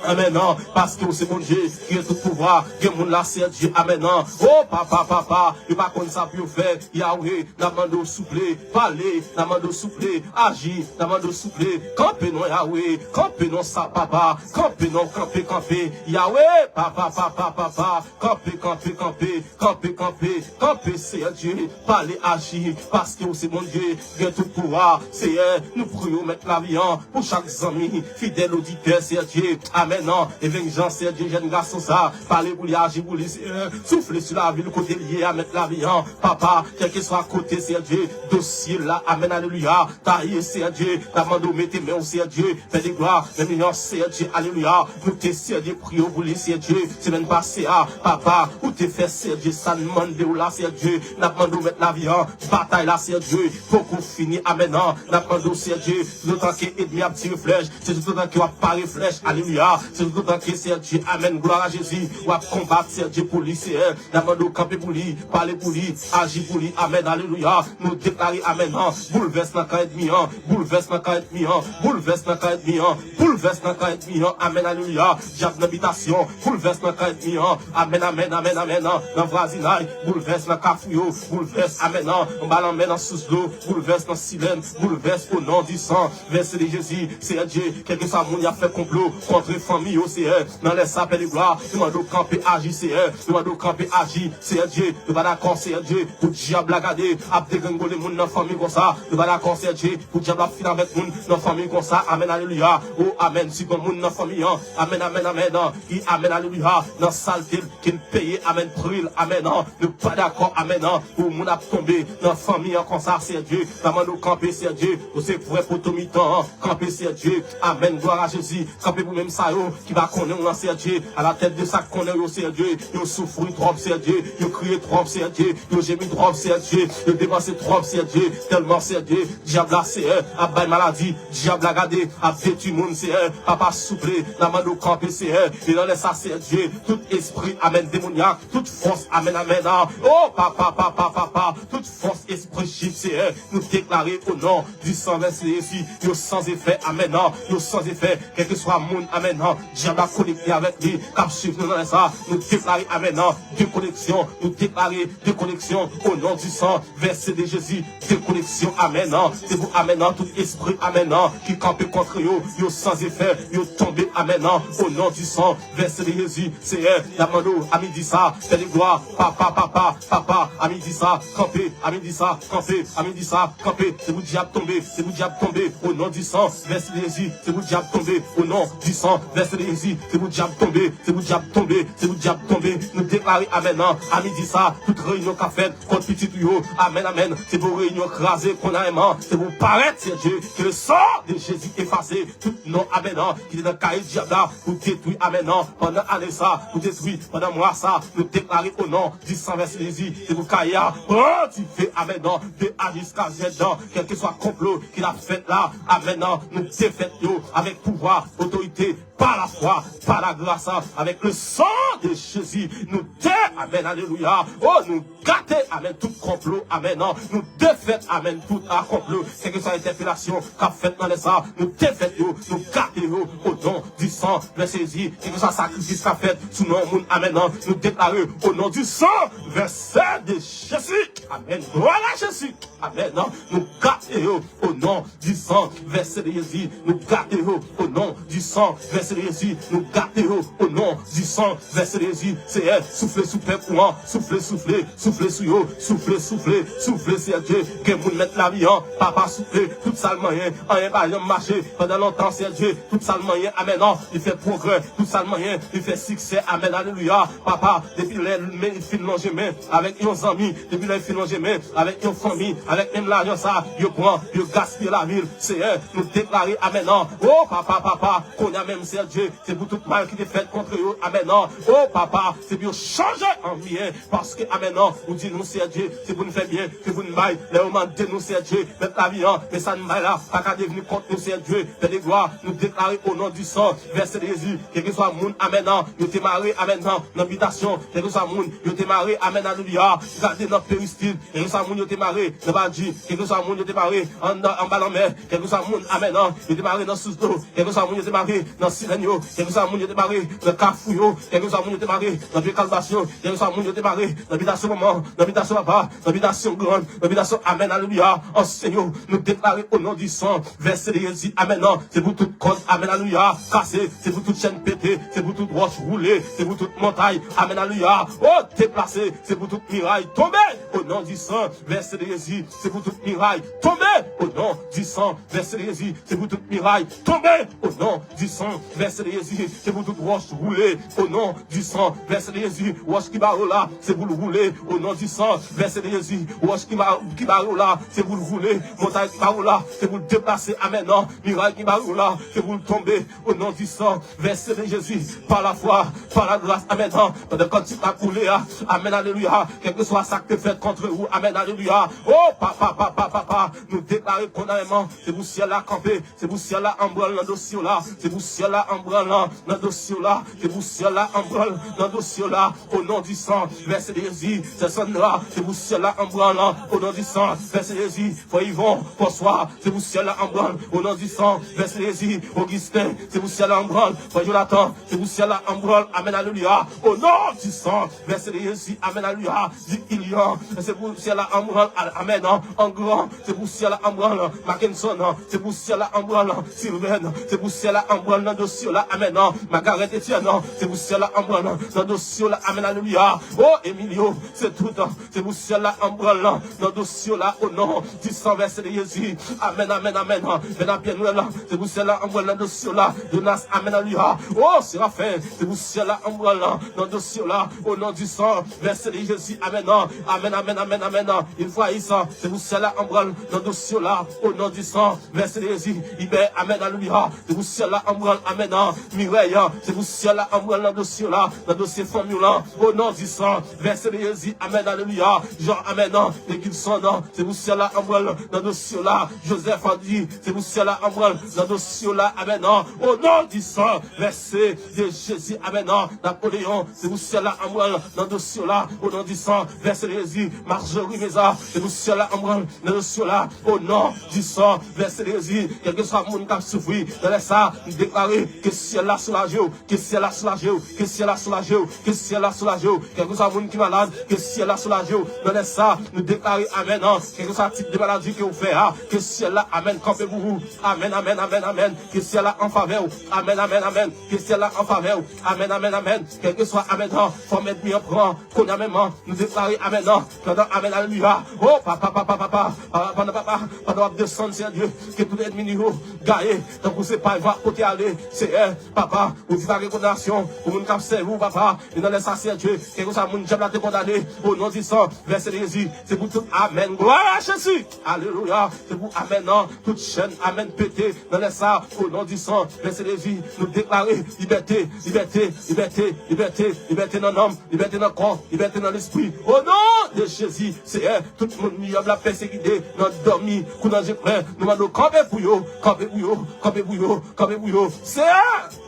Amèn, an, paske w se Bondye ki gen tout pouvwa, gen moun la, Seyè Dye, amèn, an, o, papa, papa, yo pa konn sa pou yo fè, Yawe, n ap mande w souple, pale, n ap mande w souple, aji, n ap mande w souple, kanpe non, Yawe, kanpe non, sa, papa, kanpe non, kanpe, kanpe, Yawe, papa, papa, papa, kanpe, kanpe, kanpe, kanpe, kanpe, kanpe, Seyè Dye, pale, aji, paske w se Bondye, gen tout pouvwa, Seyè, nou priye w, mèt lavi an, pou chak zanmi, fidèl oditè, Seyè Dye, amèn, an, evanjelis, Seyè Dye, jèn gason sa, pale pou li, aji pou li, Seyè, soufle sou lavi l kote l ye a, mèt lavi an, papa, kèlkeswa kote, Seyè Dye, dosye l la, amèn, alelouya, ta ye, Seyè Dye, n ap mande w mete men w, Seyè Dye, Pè de glwa, menm jan, Seyè Dye, alelouya, nou te, Seyè Dye, priye w pou li, Seyè Dye, semèn pase a, papa, ou te fè, Seyè Dye, sa n mande w la, Seyè Dye, n ap mande w mèt lavi an, batay la, Seyè Dye, poko fini, amèn, an, n ap mande w, Seyè Dye, toutotan ke ènmi ap tire flèch, se toutotan ke w ap pare flèch, alelouya, se toutotan ke, Seyè Dye, amèn, glwa a Jezi, w ap konbat, Seyè Dye, pou li, Seyè, n ap mande w kanpe pou li, pale pou li, aji pou li, amèn, alelouya, nou deklare, amèn, an, boulvès nan kan ènmi an, boulvès nan kan ènmi an, boulvès nan kan ènmi an, boulvès nan kan ènmi an, amèn, alelouya, dyab nan bitasyon, boulvès nan kan ènmi an, amèn, amèn, amèn, amèn, an, nan vwazinay, boulvès nan kafou yo, boulvès, amèn, an, anba lanmè nan sous dlo, boulvès nan silèn, boulvès o non di san, vèse de Jezi, Seyè Dye, kèlkeswa moun y ap fè konplo kont fanmi yo, Seyè, nan lè sa, Pè de glwa, nou mande w kanpe aji, Seyè, nou mande w kanpe aji, Seyè Dye, nou pa dakò, Seyè Dye, pou dyab la gade, ap degrengole moun nan fanmi konsa, nou pa dakò, Seyè Dye, pou dyab la fin avèk moun nan fanmi konsa, amèn, alelouya, o, amèn, si gon moun nan fanmi an, amèn, amèn, amèn, an, ki, amèn, alelouya, nan salte l, ki n peye, amèn, pri l, amèn, an, nou pa dakò, amèn, an, pou moun ap tonbe nan fanmi an konsa, Seyè Dye, n ap mande w kanpe, Seyè Dye, ou se vrè poto mitan an, kanpe, Seyè Dye, amèn, glwa a Jezi, kanpe pou menm sa yo ki pa konnen w lan, Seyè Dye, alatèt de sa k konnen w yo, Seyè Dye, yo soufri twòp, Seyè Dye, yo kriye twòp, Seyè Dye, yo jemi twòp, Seyè Dye, yo depanse twòp, Seyè Dye, tèlman, Seyè Dye, dyab la, Seyè, ap bay maladi, dyab la, gade, ap detwi moun, Seyè, papa, souple, n ap mande w kanpe, Seyè, e nan lè sa, Seyè Dye, tout espri, amèn, demonyak, tout fòs, amèn, amèn, a, o, papa, papa, papa, tout fòs, espri chif, Seyè, nou deklare o non di san vèse Jezi, yo san efè, amèn, an, yo san efè, kèlkeswa moun, amèn, an, dyab la konekte avèk li, k ap swiv nou nan lè sa, nou deklare, amèn, an, dekoneksyon, nou deklare dekoneksyon, o non di san vèse de Jezi, dekoneksyon, amèn, an, se pou, amèn, an, tout espri, amèn, an, ki kanpe kont yo, yo san te fè yo tonbe, amèn, o non di san vèse de Jezi. Seyè, n ap mande w, a midi sa, fè de glwa, papa, papa, papa, a midi sa, kanpe, a midi sa, kanpe, a midi sa, kanpe, se pou dyab tonbe, se pou dyab tonbe, o non di san vèse de Jezi, se pou dyab tonbe, o non di san vèse de Jezi, se pou dyab tonbe, se pou dyab tonbe, se pou dyab tonbe. Nou deklare, amèn, a midi sa, tout reyinyon k ap fèt kont pitit ou yo, amèn, amèn, se pou reyinyon kraze, konnayman, se pou parèt, Seyè Dye, ke le san de Jezi efase tout non, amèn, ki te nan kaye dyab la, pou detwi, amèn, pandan ane sa, pou detwi pandan mwa sa, nou deklare o non di san vèse Jezi, se pou kaye a pran dife, amèn, de A jiska Z, kèlkeswa konplo ki t ap fèt la, amèn, nou defèt yo avèk pouvwa, otorite, pa lafwa, pa lagras, avèk le san de Jezi, nou de, amèn, alelouya, o nou gate, amèn, tout konplo, amèn, nou defèt, amèn, tout a konplo, kèlkeswa entèpelasyon k ap fèt nan lè sa, nou defèt yo, nou gate yo, o non di san vèse Jezi, kèlkeswa sakrifis k ap fèt sou non moun, amèn, nou deklare, o non di san vèse de Jezi, amèn, glwa a Jezi, amèn, nou gate yo, o non di san vèse de Jezi, nou gate yo, o non di san vèse de Jezi, nou gate yo, o non di san vèse de Jezi, Seyè, soufle sou pèp ou an, soufle, soufle, soufle sou yo, soufle, soufle, soufle, Seyè Dye, gen moun mèt lavi an, papa soufle, tout sa l manyen, anyen pa janm mache, pandan lontan, Seyè Dye, tout sa l manyen, amèn, li fè pwogrè, tout sa l manyen, li fè siksè, amèn, alelouya, papa, depi lè l men, li fin lonje men, avèk yon zanmi, depi lè l fin lonje men, avèk yon fanmi, avèk menm lajan sa, yo pran, yo gaspiye lavi l, Seyè, nou deklare, amèn, o papa, papa, kounye a menm, Seyè Dye, se pou tout mal ki te fèt kont yo, amèn, o papa, se pou yo chanje an byen, paske, amèn, ou di nou, Seyè Dye, se pou n fè byen, se pou n bay, lè yo mande nou, Seyè Dye, mèt lavi an, men sa n bay la, pa ka devni kont nou, Seyè Dye, fè de glwa, nou deklare o non di san vèse de Jezi, kèlkeswa moun, amèn, yo te mare, amèn, nan bitasyon, kèlkeswa moun, yo te mare, amèn, alelouya, gade nan peristil, kèlkeswa moun, yo te mare, nan badji, kèlkeswa moun, yo te mare, anba lanmè, kèlkeswa moun, amèn, yo te mare nan sous dlo, kèlkeswa moun, yo te mare, nan silèn yo, kèlkeswa moun, yo te mare, nan kafou yo, kèlkeswa moun, yo te mare, nan pye kalbasyon, kèlkeswa moun, yo te mare, nan bitasyon manman, nan bitasyon papa, nan bitasyon grann, nan bitasyon, amèn, alelouya, ansyen yo, nou deklare o non di san vèse de Jezi, amèn, se pou tout kòd, amèn, alelouya, kase, se pou tout chèn pete, se pou tout wòch woule, se pou tout montay, amèn, alelouya, o deplase, se pou tout miray tonbe, o non di san vèse de Jezi, se pou tout miray tonbe, o non di san vèse de Jezi, se pou tout miray tonbe, o non di san vèse de Jezi, se pou tout wòch woule, o non di san vèse de Jezi, wòch ki bare w la, se pou l woule, o non di san vèse de Jezi, wòch ki ba-, ki bare w la, se pou l woule, montay ki bare w la, se pou l deplase, amèn, miray ki bare w la, se pou l tonbe, o non di san vèse de Jezi, pa lafwa, pa lagras, amèn, pandan kantik la ap woule a, amèn, alelouya, kèlkeswa sa k te fèt kont ou, amèn, alelouya, o papa, papa, papa, nou deklare konnayman, se pou syèl la kanpe, se pou syèl la anbranle nan dosye w la, se pou syèl la anbranle nan dosye w la, se pou syèl la anbranle nan dosye w la, o non di san vèse de Jezi, sè Sandra, se pou syèl la anbranle, o non di san vèse de Jezi, frè Yvon, François, se pou syèl la anbranle, o non di san vèse de Jezi, Augustin, se pou syèl la anbranle, frè Jonathan, se pou syèl la anbranle, amèn, alelouya, o non di san vèse de Jezi, amèn, alelouya, Dik Ilyan, se pou syèl la anbranle, amèn, Angran, se pou syèl la anbranle, Mackenson, se pou syèl la anbranle, Sylvain, se pou syèl la anbranle nan dosye w la, amèn, Margaret Etienne, se pou syèl la anbranle nan dosye w la, amèn, alelouya, o Emilio, se tout, se pou syèl la anbranle nan dosye w la, o non di san vèse de Jezi, amèn, amèn, amèn, Bernard Pierre Noël, se pou syèl la anbranle nan dosye w la, Jonas, amèn, alelouya, o Séraphin, se pou syèl la anbranle nan dosye w la, o non di san vèse de Jezi, amèn, amèn, amèn, amèn, amèn, Ifraïs, se pou syèl la anbranle nan dosye w la, o non di san vèse de Jezi, Ibè, amèn, alelouya, se pou syèl la anbranle, amèn, Mirèy, se pou syèl la anbranle nan dosye w la, nan dosye fanmi w la, o non di san vèse de Jezi, amèn, alelouya, Jean, amèn, Negilson, se pou syèl la anbranle nan dosye w la, Joseph, Andy, se pou syèl la anbranle nan dosye w la, amèn, o non di san vèse de Jezi, amèn, Napoléon, se pou syèl la anbranle nan dosye w la, o non di san vèse de Jezi, Marjorie Meza, se pou syèl la anbranle nan dosye w la, o non di san vèse de Jezi, kèlkeswa moun k ap soufri nan lè sa, m deklare ke syèl la soulaje w, ke syèl la soulaje w, ke syèl la soulaje w, ke syèl la soulaje w, kèlkeswa moun ki malad, ke syèl la soulaje w nan lè sa, nou deklare amèn, kèlkeswa tip de maladi ke w fè a, ke syèl la, amèn, kanpe pou ou, amèn, amèn, amèn, amèn, ke syèl la an favè w. Amèn, amèn, amèn. Ke syèl la an favè w. Amèn, amèn, amèn. Kèlkeswa amèn an, fòm ènmi an pran. Kounye a menm an, nou deklare amèn an. Pandan amèn, alelouya. O papa, papa, papa, papa, pandan papa, pandan w ap desann, Seyè Dye, ke tout ènmi nou yo gaye, tankou se pay va kote ale, Seyè, papa, ou di pa gen kondanasyon pou moun k ap sèvi w, papa. E nan lè sa, Seyè Dye, kèlkeswa moun dyab la te kondane, o non di san vèse de Jezi, se pou tout amèn. Glwa a Jezi. Alelouya. Se pou amèn an, tout chèn amèn pete nan lè sa, o non di san vèse de Jezi, nou deklare libète, libète, libète, libète, libète nan nanm, libète nan kò, libète nan lespri. O non de Jezi, Seyè, tout moun dyab la pèsekite nan dòmi kou nan je klè, nou mande w kanpe pou yo, kanpe pou yo, kanpe pou yo, kanpe pou yo. Seyè!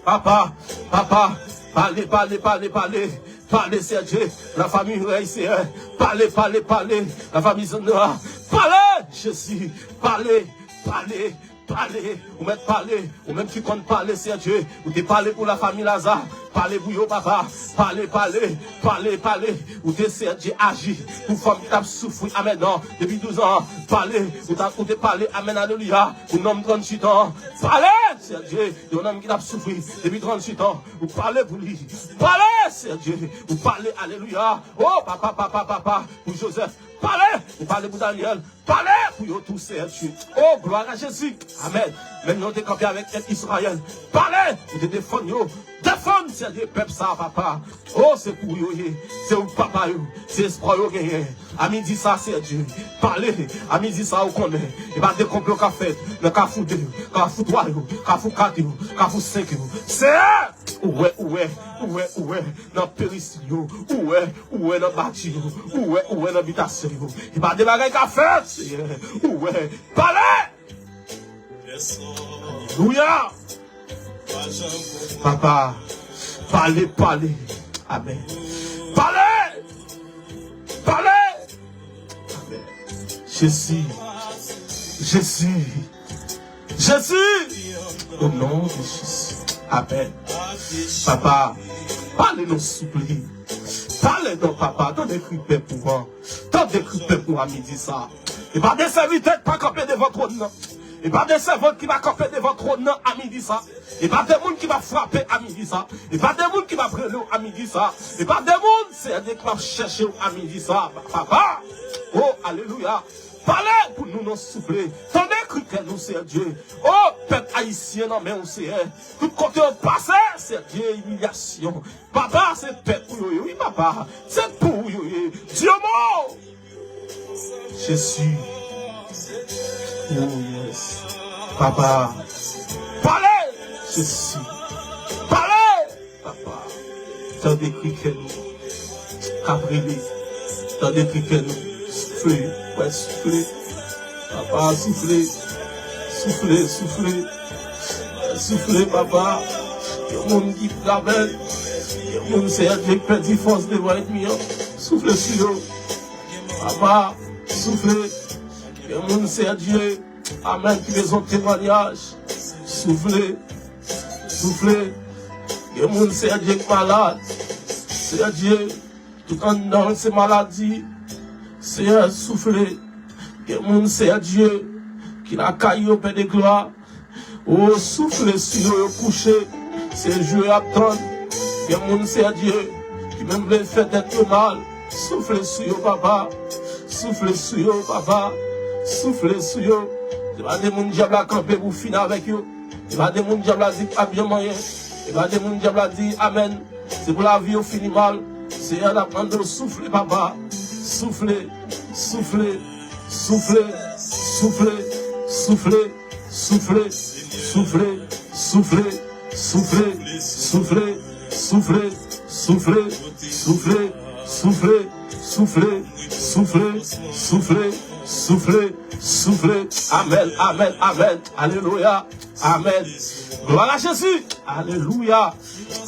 Papa, papa, pale, pale, pale, pale. Pale, Seyè Dye, la fami Rèy, Seyè. Pale, pale, pale, la fami Zandra. Pale, Jezi, pale, pale, pale. Ou mèt pale, ou menm ki konn pale, Seyè Dye. Ou te pale pou la fami Laza. Pale pou yo, papa. Pale, pale, pale, pale. Ou te, Seyè Dye, aji pou fanm ki t ap soufri, amèn, non, depi douz an. Pale, ou ta, ou te pale, amèn, alelouya, pou nonm tranntuit an. Pale, Seyè Dye, yon nonm ki t ap soufri depi tranntuit an. Ou pale pou li. Pale, Seyè Dye. Ou pale, alelouya. O papa, papa, papa, pou Jozèf. Pale, ou pale pou Danyèl. Pale pou yo tou, Seyè Dye. O glwa a Jezi. Amèn. Menm jan w te kanpe avèk pèp Izrayèl. Pale, ou te defann yo. Defann, Seyè Dye, pèp sa a, papa. O, se pou yo ye. Se ou papa yo. Se espwa yo genyen. A midi sa, Seyè Dye, pale. A midi sa, ou konnen. E pa de konplo k ap fèt nan Kafou de, Kafou twa yo, Kafou kat yo, Kafou senk yo. Seyè, ou wè, ou wè, ou wè, ou wè nan perisil yo. Ou wè, ou wè nan bati yo. Ou wè, ou wè nan bitasyon yo. E pa de bagay k ap fèt, Seyè. Ou wè. Pale! Alelouya! Papa, pale, pale. Amèn. Pale! Pale! Amèn. Jezi. Jezi. Jezi. O non de Jezi. Amèn. Papa, pale non, souple. Pale non, papa. Tande kri pèp ou an. Tande kri pèp ou a midi sa. E pa de sèvitè k pa kanpe devan twòn nan. E pa de sèvant ki pa kanpe devan twòn nan a midi sa. E pa de moun ki pa frape a midi sa. E pa de moun ki pa rele w a midi sa. E pa de moun, Seyè Dye, ki pa chèche w a midi sa. Papa, o, alelouya. Pale pou nou non, souple. Tande kri kè nou, Seyè Dye. O, pèp ayisyen nan men w, Seyè. Tout kote yo pase, Seyè Dye, imilyasyon. Papa, se pèp ou yo ye, wi, papa. Se pou ou yo ye. Di yon mo. Jezi. Oh, yes. Papa. Pale. Jezi. Pale. Papa. Tande kri kè nou k ap rele. Tande kri kè nou. Soufle. Wè, soufle. Papa, soufle. Soufle, soufle. Soufle, papa. Gen moun ki travèl. Gen moun, Seyè Dye, ki pèdi fòs devan ènmi an. Soufle sou yo. Papa, soufle. Gen moun, Seyè Dye, amèn, ki bezwen temwayaj. Soufle. Soufle. Gen moun, Seyè Dye, ki malad. Seyè Dye, tout anndan se maladi. Seyè, soufle. Gen moun, Seyè Dye, ki lakay yo, Pè de glwa. O, soufle sou yo, yo kouche. Se jou yo ap tann. Gen moun, Seyè Dye, ki menm vle fè tèt yo mal. Soufle sou yo, papa. Soufle sou yo, papa. Soufle sou yo. Se pa de moun dyab la kanpe pou fini avèk yo. Se pa de moun dyab la di k ap janm anyen. Se pa de moun dyab la di amèn. Se pou lavi yo fini mal. Seyè, n ap mande w soufle, papa. Soufle, soufle, soufle, soufle, soufle, soufle, soufle, soufle, soufle, soufle, soufle, soufle, soufle, soufle, soufle, soufle, soufle, soufle, soufle, soufle. Amèn, amèn, amèn. Alelouya. Amèn. Glwa a Jezi. Alelouya.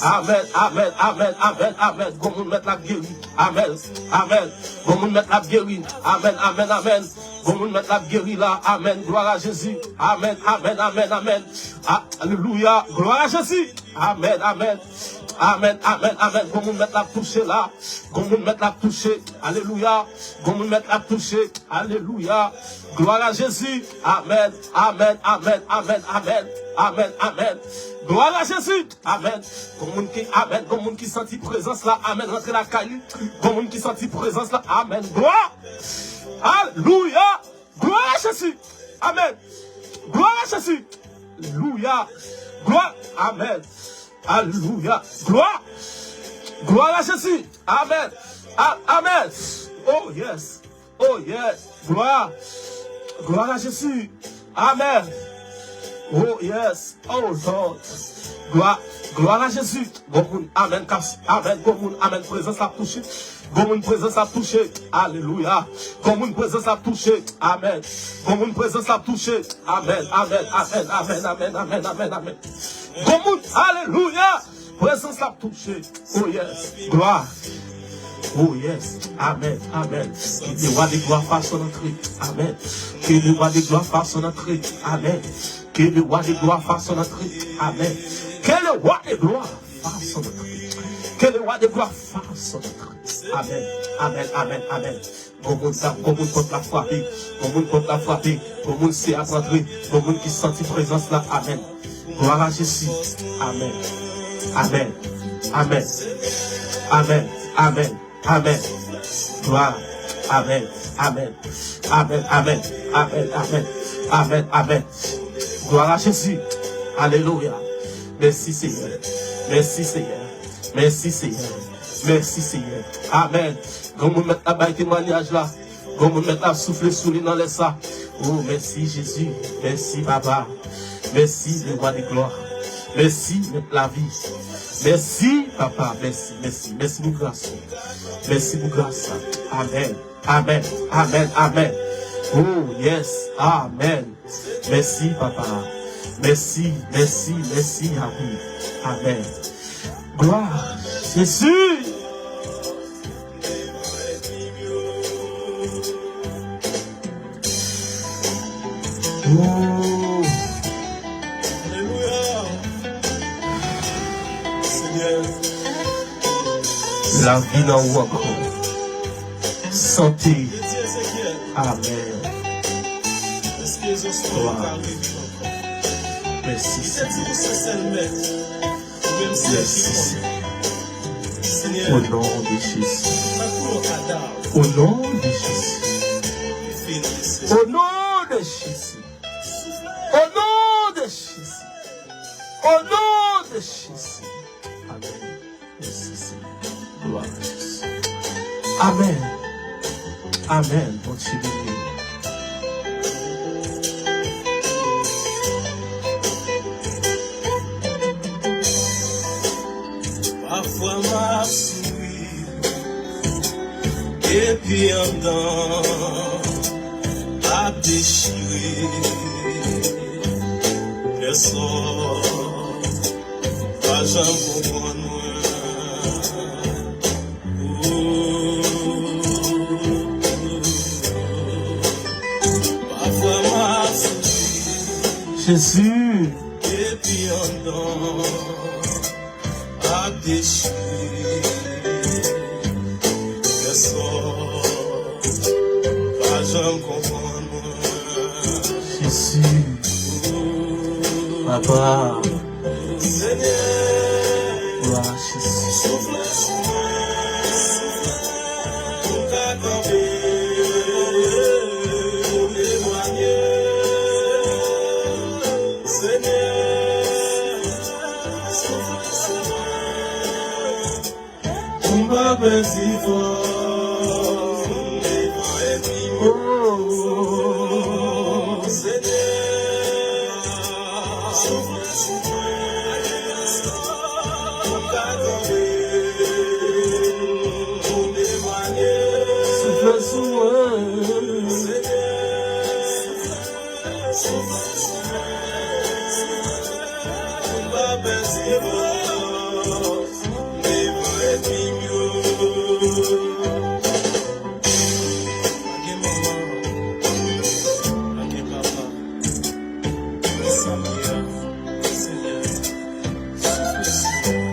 Amèn, amèn, amèn, amèn, amèn. Gon moun mèt l ap geri. Amèn, amèn. Gon moun mèt l ap geri. Amèn, amèn, amèn. Gon moun mèt l ap geri la. Amèn. Glwa a Jezi. Amèn, amèn, amèn, amèn. A-, alelouya. Glwa a Jezi. Amèn, amèn. Amèn, amèn, amèn. Gon moun Mèt la ap touche la. Gon moun Mèt la ap touche. Alelouya. Gon moun Mèt la ap touche. Alelouya. Glwa a Jezi. Amèn, amèn, amèn, amèn, amèn. Amèn, amèn. Glwa a Jezi. Amèn. Gon moun ki, amèn. Gon moun ki santi prezans la. Amèn. Rantre lakay li. Gon moun ki santi prezans la. Amèn. Glwa. Alelouya. Glwa a Jezi. Amèn. Glwa a Jezi. Alelouya. Glwa. Amèn. Alelouya. Glwa. Glwa a Jezi. Amèn. A- amèn. Oh yes. Oh yes. Glwa. Glwa a Jezi. Amèn. Oh yes. Oh Lord. Glwa. Glwa a Jezi. Gon moun, amèn, kas, amèn, gon moun, amèn, prezans la ap touche. Gon moun, prezans la ap touche. Alelouya. Gon moun, prezans la ap touche. Amèn. Gon moun, prezans la ap touche. Amèn, amèn, amèn. Gon moun, alelouya. Prezans la ap touche. Oh yes. Glwa. Oh yes. Amèn, amèn. Que le roi de gloire fasse son entrée. Amèn. Que le roi de gloire fasse son entrée. Amèn. Que le roi de gloire fasse son entrée. Amèn. Que le roi de gloire fasse son entrée. Que le roi de gloire fasse son entrée. Amèn. Amèn, amèn, amèn. Gon moun sa, gon moun pòt la frape. Gon moun pòt la frape. Gon moun se ap rantre. Gon moun ki santi prezans la. Amèn. Glwa a Jezi. Amèn. Amèn. Amèn. Amèn. Amèn. Amèn. Glwa. Amèn. Amèn. Amèn, amèn, amèn, amèn, amèn, amèn. Glwa a Jezi. Alelouya. Mèsi, Senyè. Mèsi, Senyè. Mèsi, Senyè. Mèsi, Senyè. Amèn. Granmoun Mèt la bay temwayaj la. Granmoun Mèt la soufle sou li nan lè sa. Oh, mèsi, Jezi. Mèsi, Papa. Mèsi, le roi de gloire. Mèsi, Mèt lavi. Mèsi, Papa. Mèsi, mèsi. Mèsi pou gras ou. Mèsi pou gras la. Amèn. Amèn. Amèn. Amèn. Oh, yes. Amèn. Mèsi, Papa. Mèsi, mèsi, mèsi. Amèn. Amèn. Glwa. Jezi. Oh. Alelouya. Senyè. Lavi nan ou ankò. Sante. Amèn. Glwa. Mèsi, Senyè. Mèsi, Senyè. Au nom de Jésus. Au nom de Jésus. Au nom de Jésus. Au nom de Jésus. Au nom de Jésus. Amèn. Mèsi, Senyè. Glwa a Jezi. Amèn. Amèn. Bondye beni w. Pafwa m ap souri, epi anndan ap dechire. Lè sò pa janm konprann mwen. Pafwa m ap souri, Jezi. Epi anndan ap dechire. Lè sò pa janm konprann mwen. Jezi. Papa. Senyè. Glwa a Jezi. Soufle sou mwen. Pou m ka kanpe. Pou m temwanye. Senyè. Soufle sou mwen. Pou m pa pèdi fòs devan ènmi m yo. Senyè, soufle sou mwen. Pou m ka kanpe, pou m temwanye. Soufle sou mwen. Senyè, soufle sou mwen. Pou m pa pèdi fòs. Devan ènmi m yo. Pa gen manman, pa gen papa. Ki sa m ye a, Senyè? Soufle sou mwen.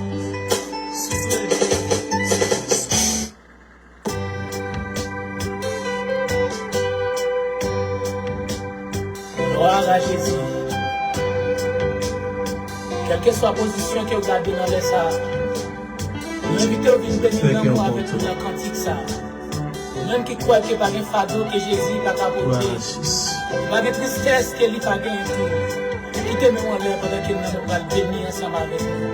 Kèlkeswa pozisyon ke w gade nan lè sa a, nou envite w vin beni nanm ou avèk nou nan kantik sa a. Ou menm ki kwè ke pa gen fado ke Jezi pa ka pote, pa gen tristès ke li pa genyen tou, kite men w anlè pandan ke n nan nou pral beni ansanm avèk nou.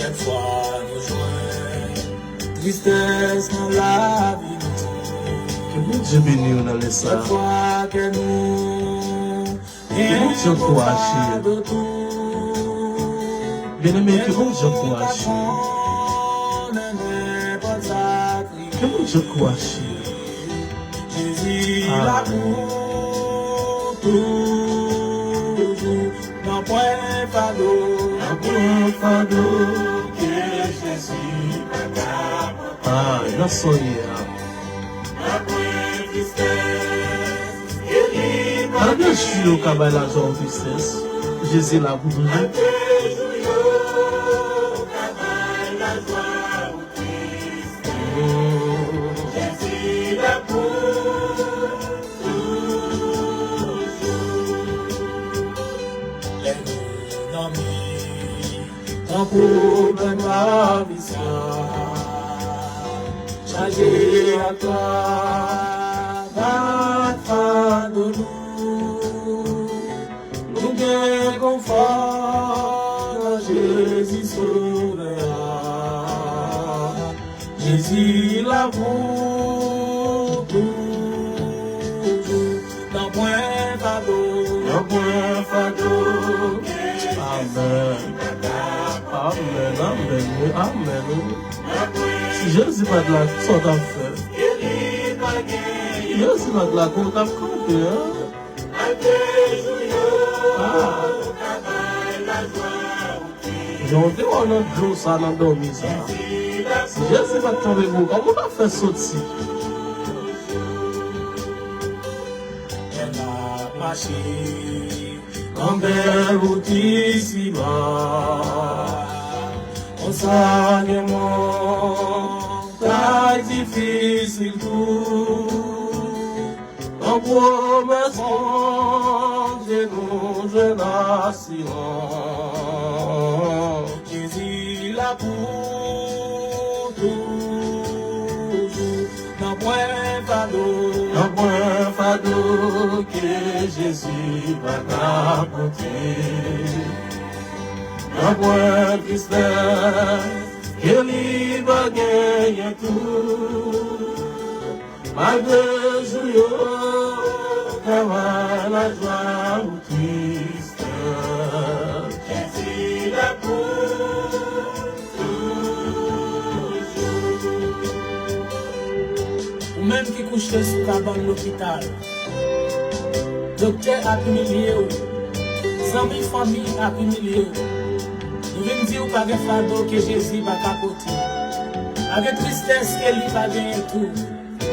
Kèk fwa nou jwenn tristès nan lavi nou. Ke Bondye beni w nan lè sa a. Kèk fwa kè nou Ke Bondye ankouraje w. Byeneme, ke Bondye ankouraje w. Ke Bondye ankouraje w. Ah. Ah, nan sa w ye a. Malgre jou yo ka bay lajwa ou tristès, Jezi la pou toujou. Lè nou dòmi, tankou bèl lavi sa, chaje ak travay fado nou. Nou gen konfò nan Jezi Sovè a. Jezi la pou toujou. Nan pwen fado, nan pwen fado. Amèn. Amèn, amèn, wi, amèn, wi. Si Jezi pa t la, kisa w t ap fè? Si Jezi pa t la, kòman w t ap kanpe, an? Ah. Jan w te wè w nan dlo sa, nan dòmi sa. Si Jezi pa t kanpe pou ou, kòman w t ap fè soti? Lè n ap mache nan bèl wout isi ba, konsa gen montay difisil tou. Nan pwomès Bondye nou jwenn asirans. Jezi la pou toujou. Nan pwen fado, nan pwen fado ke Jezi pa ka pote. Nan pwen tristès ke li pa genyen tou. Malgre jou yo ka bay lajwa ou tristès, Jezi la pou toujou. Ou menm ki kouche sou kabann lopital, doktè ap imilye w, zanmi fanmi ap imilye w. Nou vin di w pa gen fado ke Jezi pa ka pote. Pa gen tristès ke li pa genyen tou.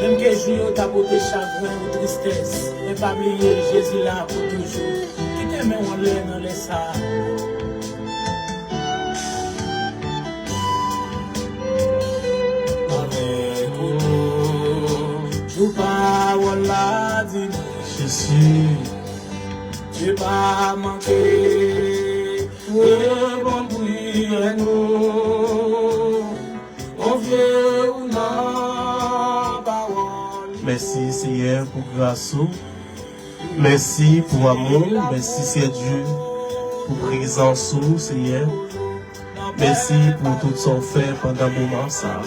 Menm ke jou yo ta pote chagren ou tristès, men pa bliye Jezi la pou toujou. Kite men w anlè nan lè sa a. Avèk ou nou, jou pawòl la di nou. Jezi. Dye pa manke reponn priyè nou. Konfye ou nan pawòl. Mèsi, Seyè, pou gras ou. Mèsi pou amou w. Mèsi, Seyè Dye, pou prezans ou, Seyè. Mèsi pou tout sa w fè pandan moman sa a.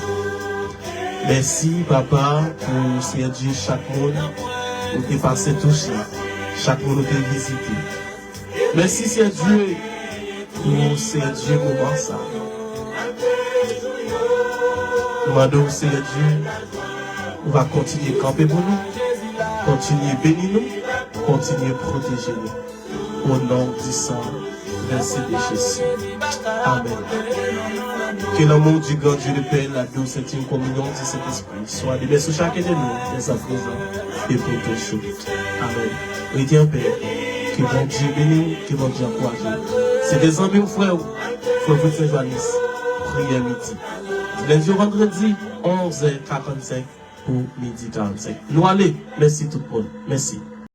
Mèsi, Papa, pou, Seyè Dye, chak moun ou te pase touche, chak moun ou te vizite. Mèsi, Seyè Dye, pou, Seyè Dye, moman sa a. Nou mande w, Seyè Dye, ou va kontinye kanpe pou nou, kontinye beni nou, kontinye pwoteje nou. Au nom du sang versé de Jésus. Amen. Que l'amour du grand Dieu le Père, la douce intime communion du Saint-Esprit soit demeure sur chacun de nous, dès à présent et pour toujours. Amen. Rete anpè. Ke Bondye beni w, ke Bondye ankouraje w. Se te zanmi w, frè w, frè Fritz Johannes, priyè midi. Lendi o vandredi, onz è karannsenk pou midi karannsenk. Nou ale. Mèsi tout moun. Mèsi.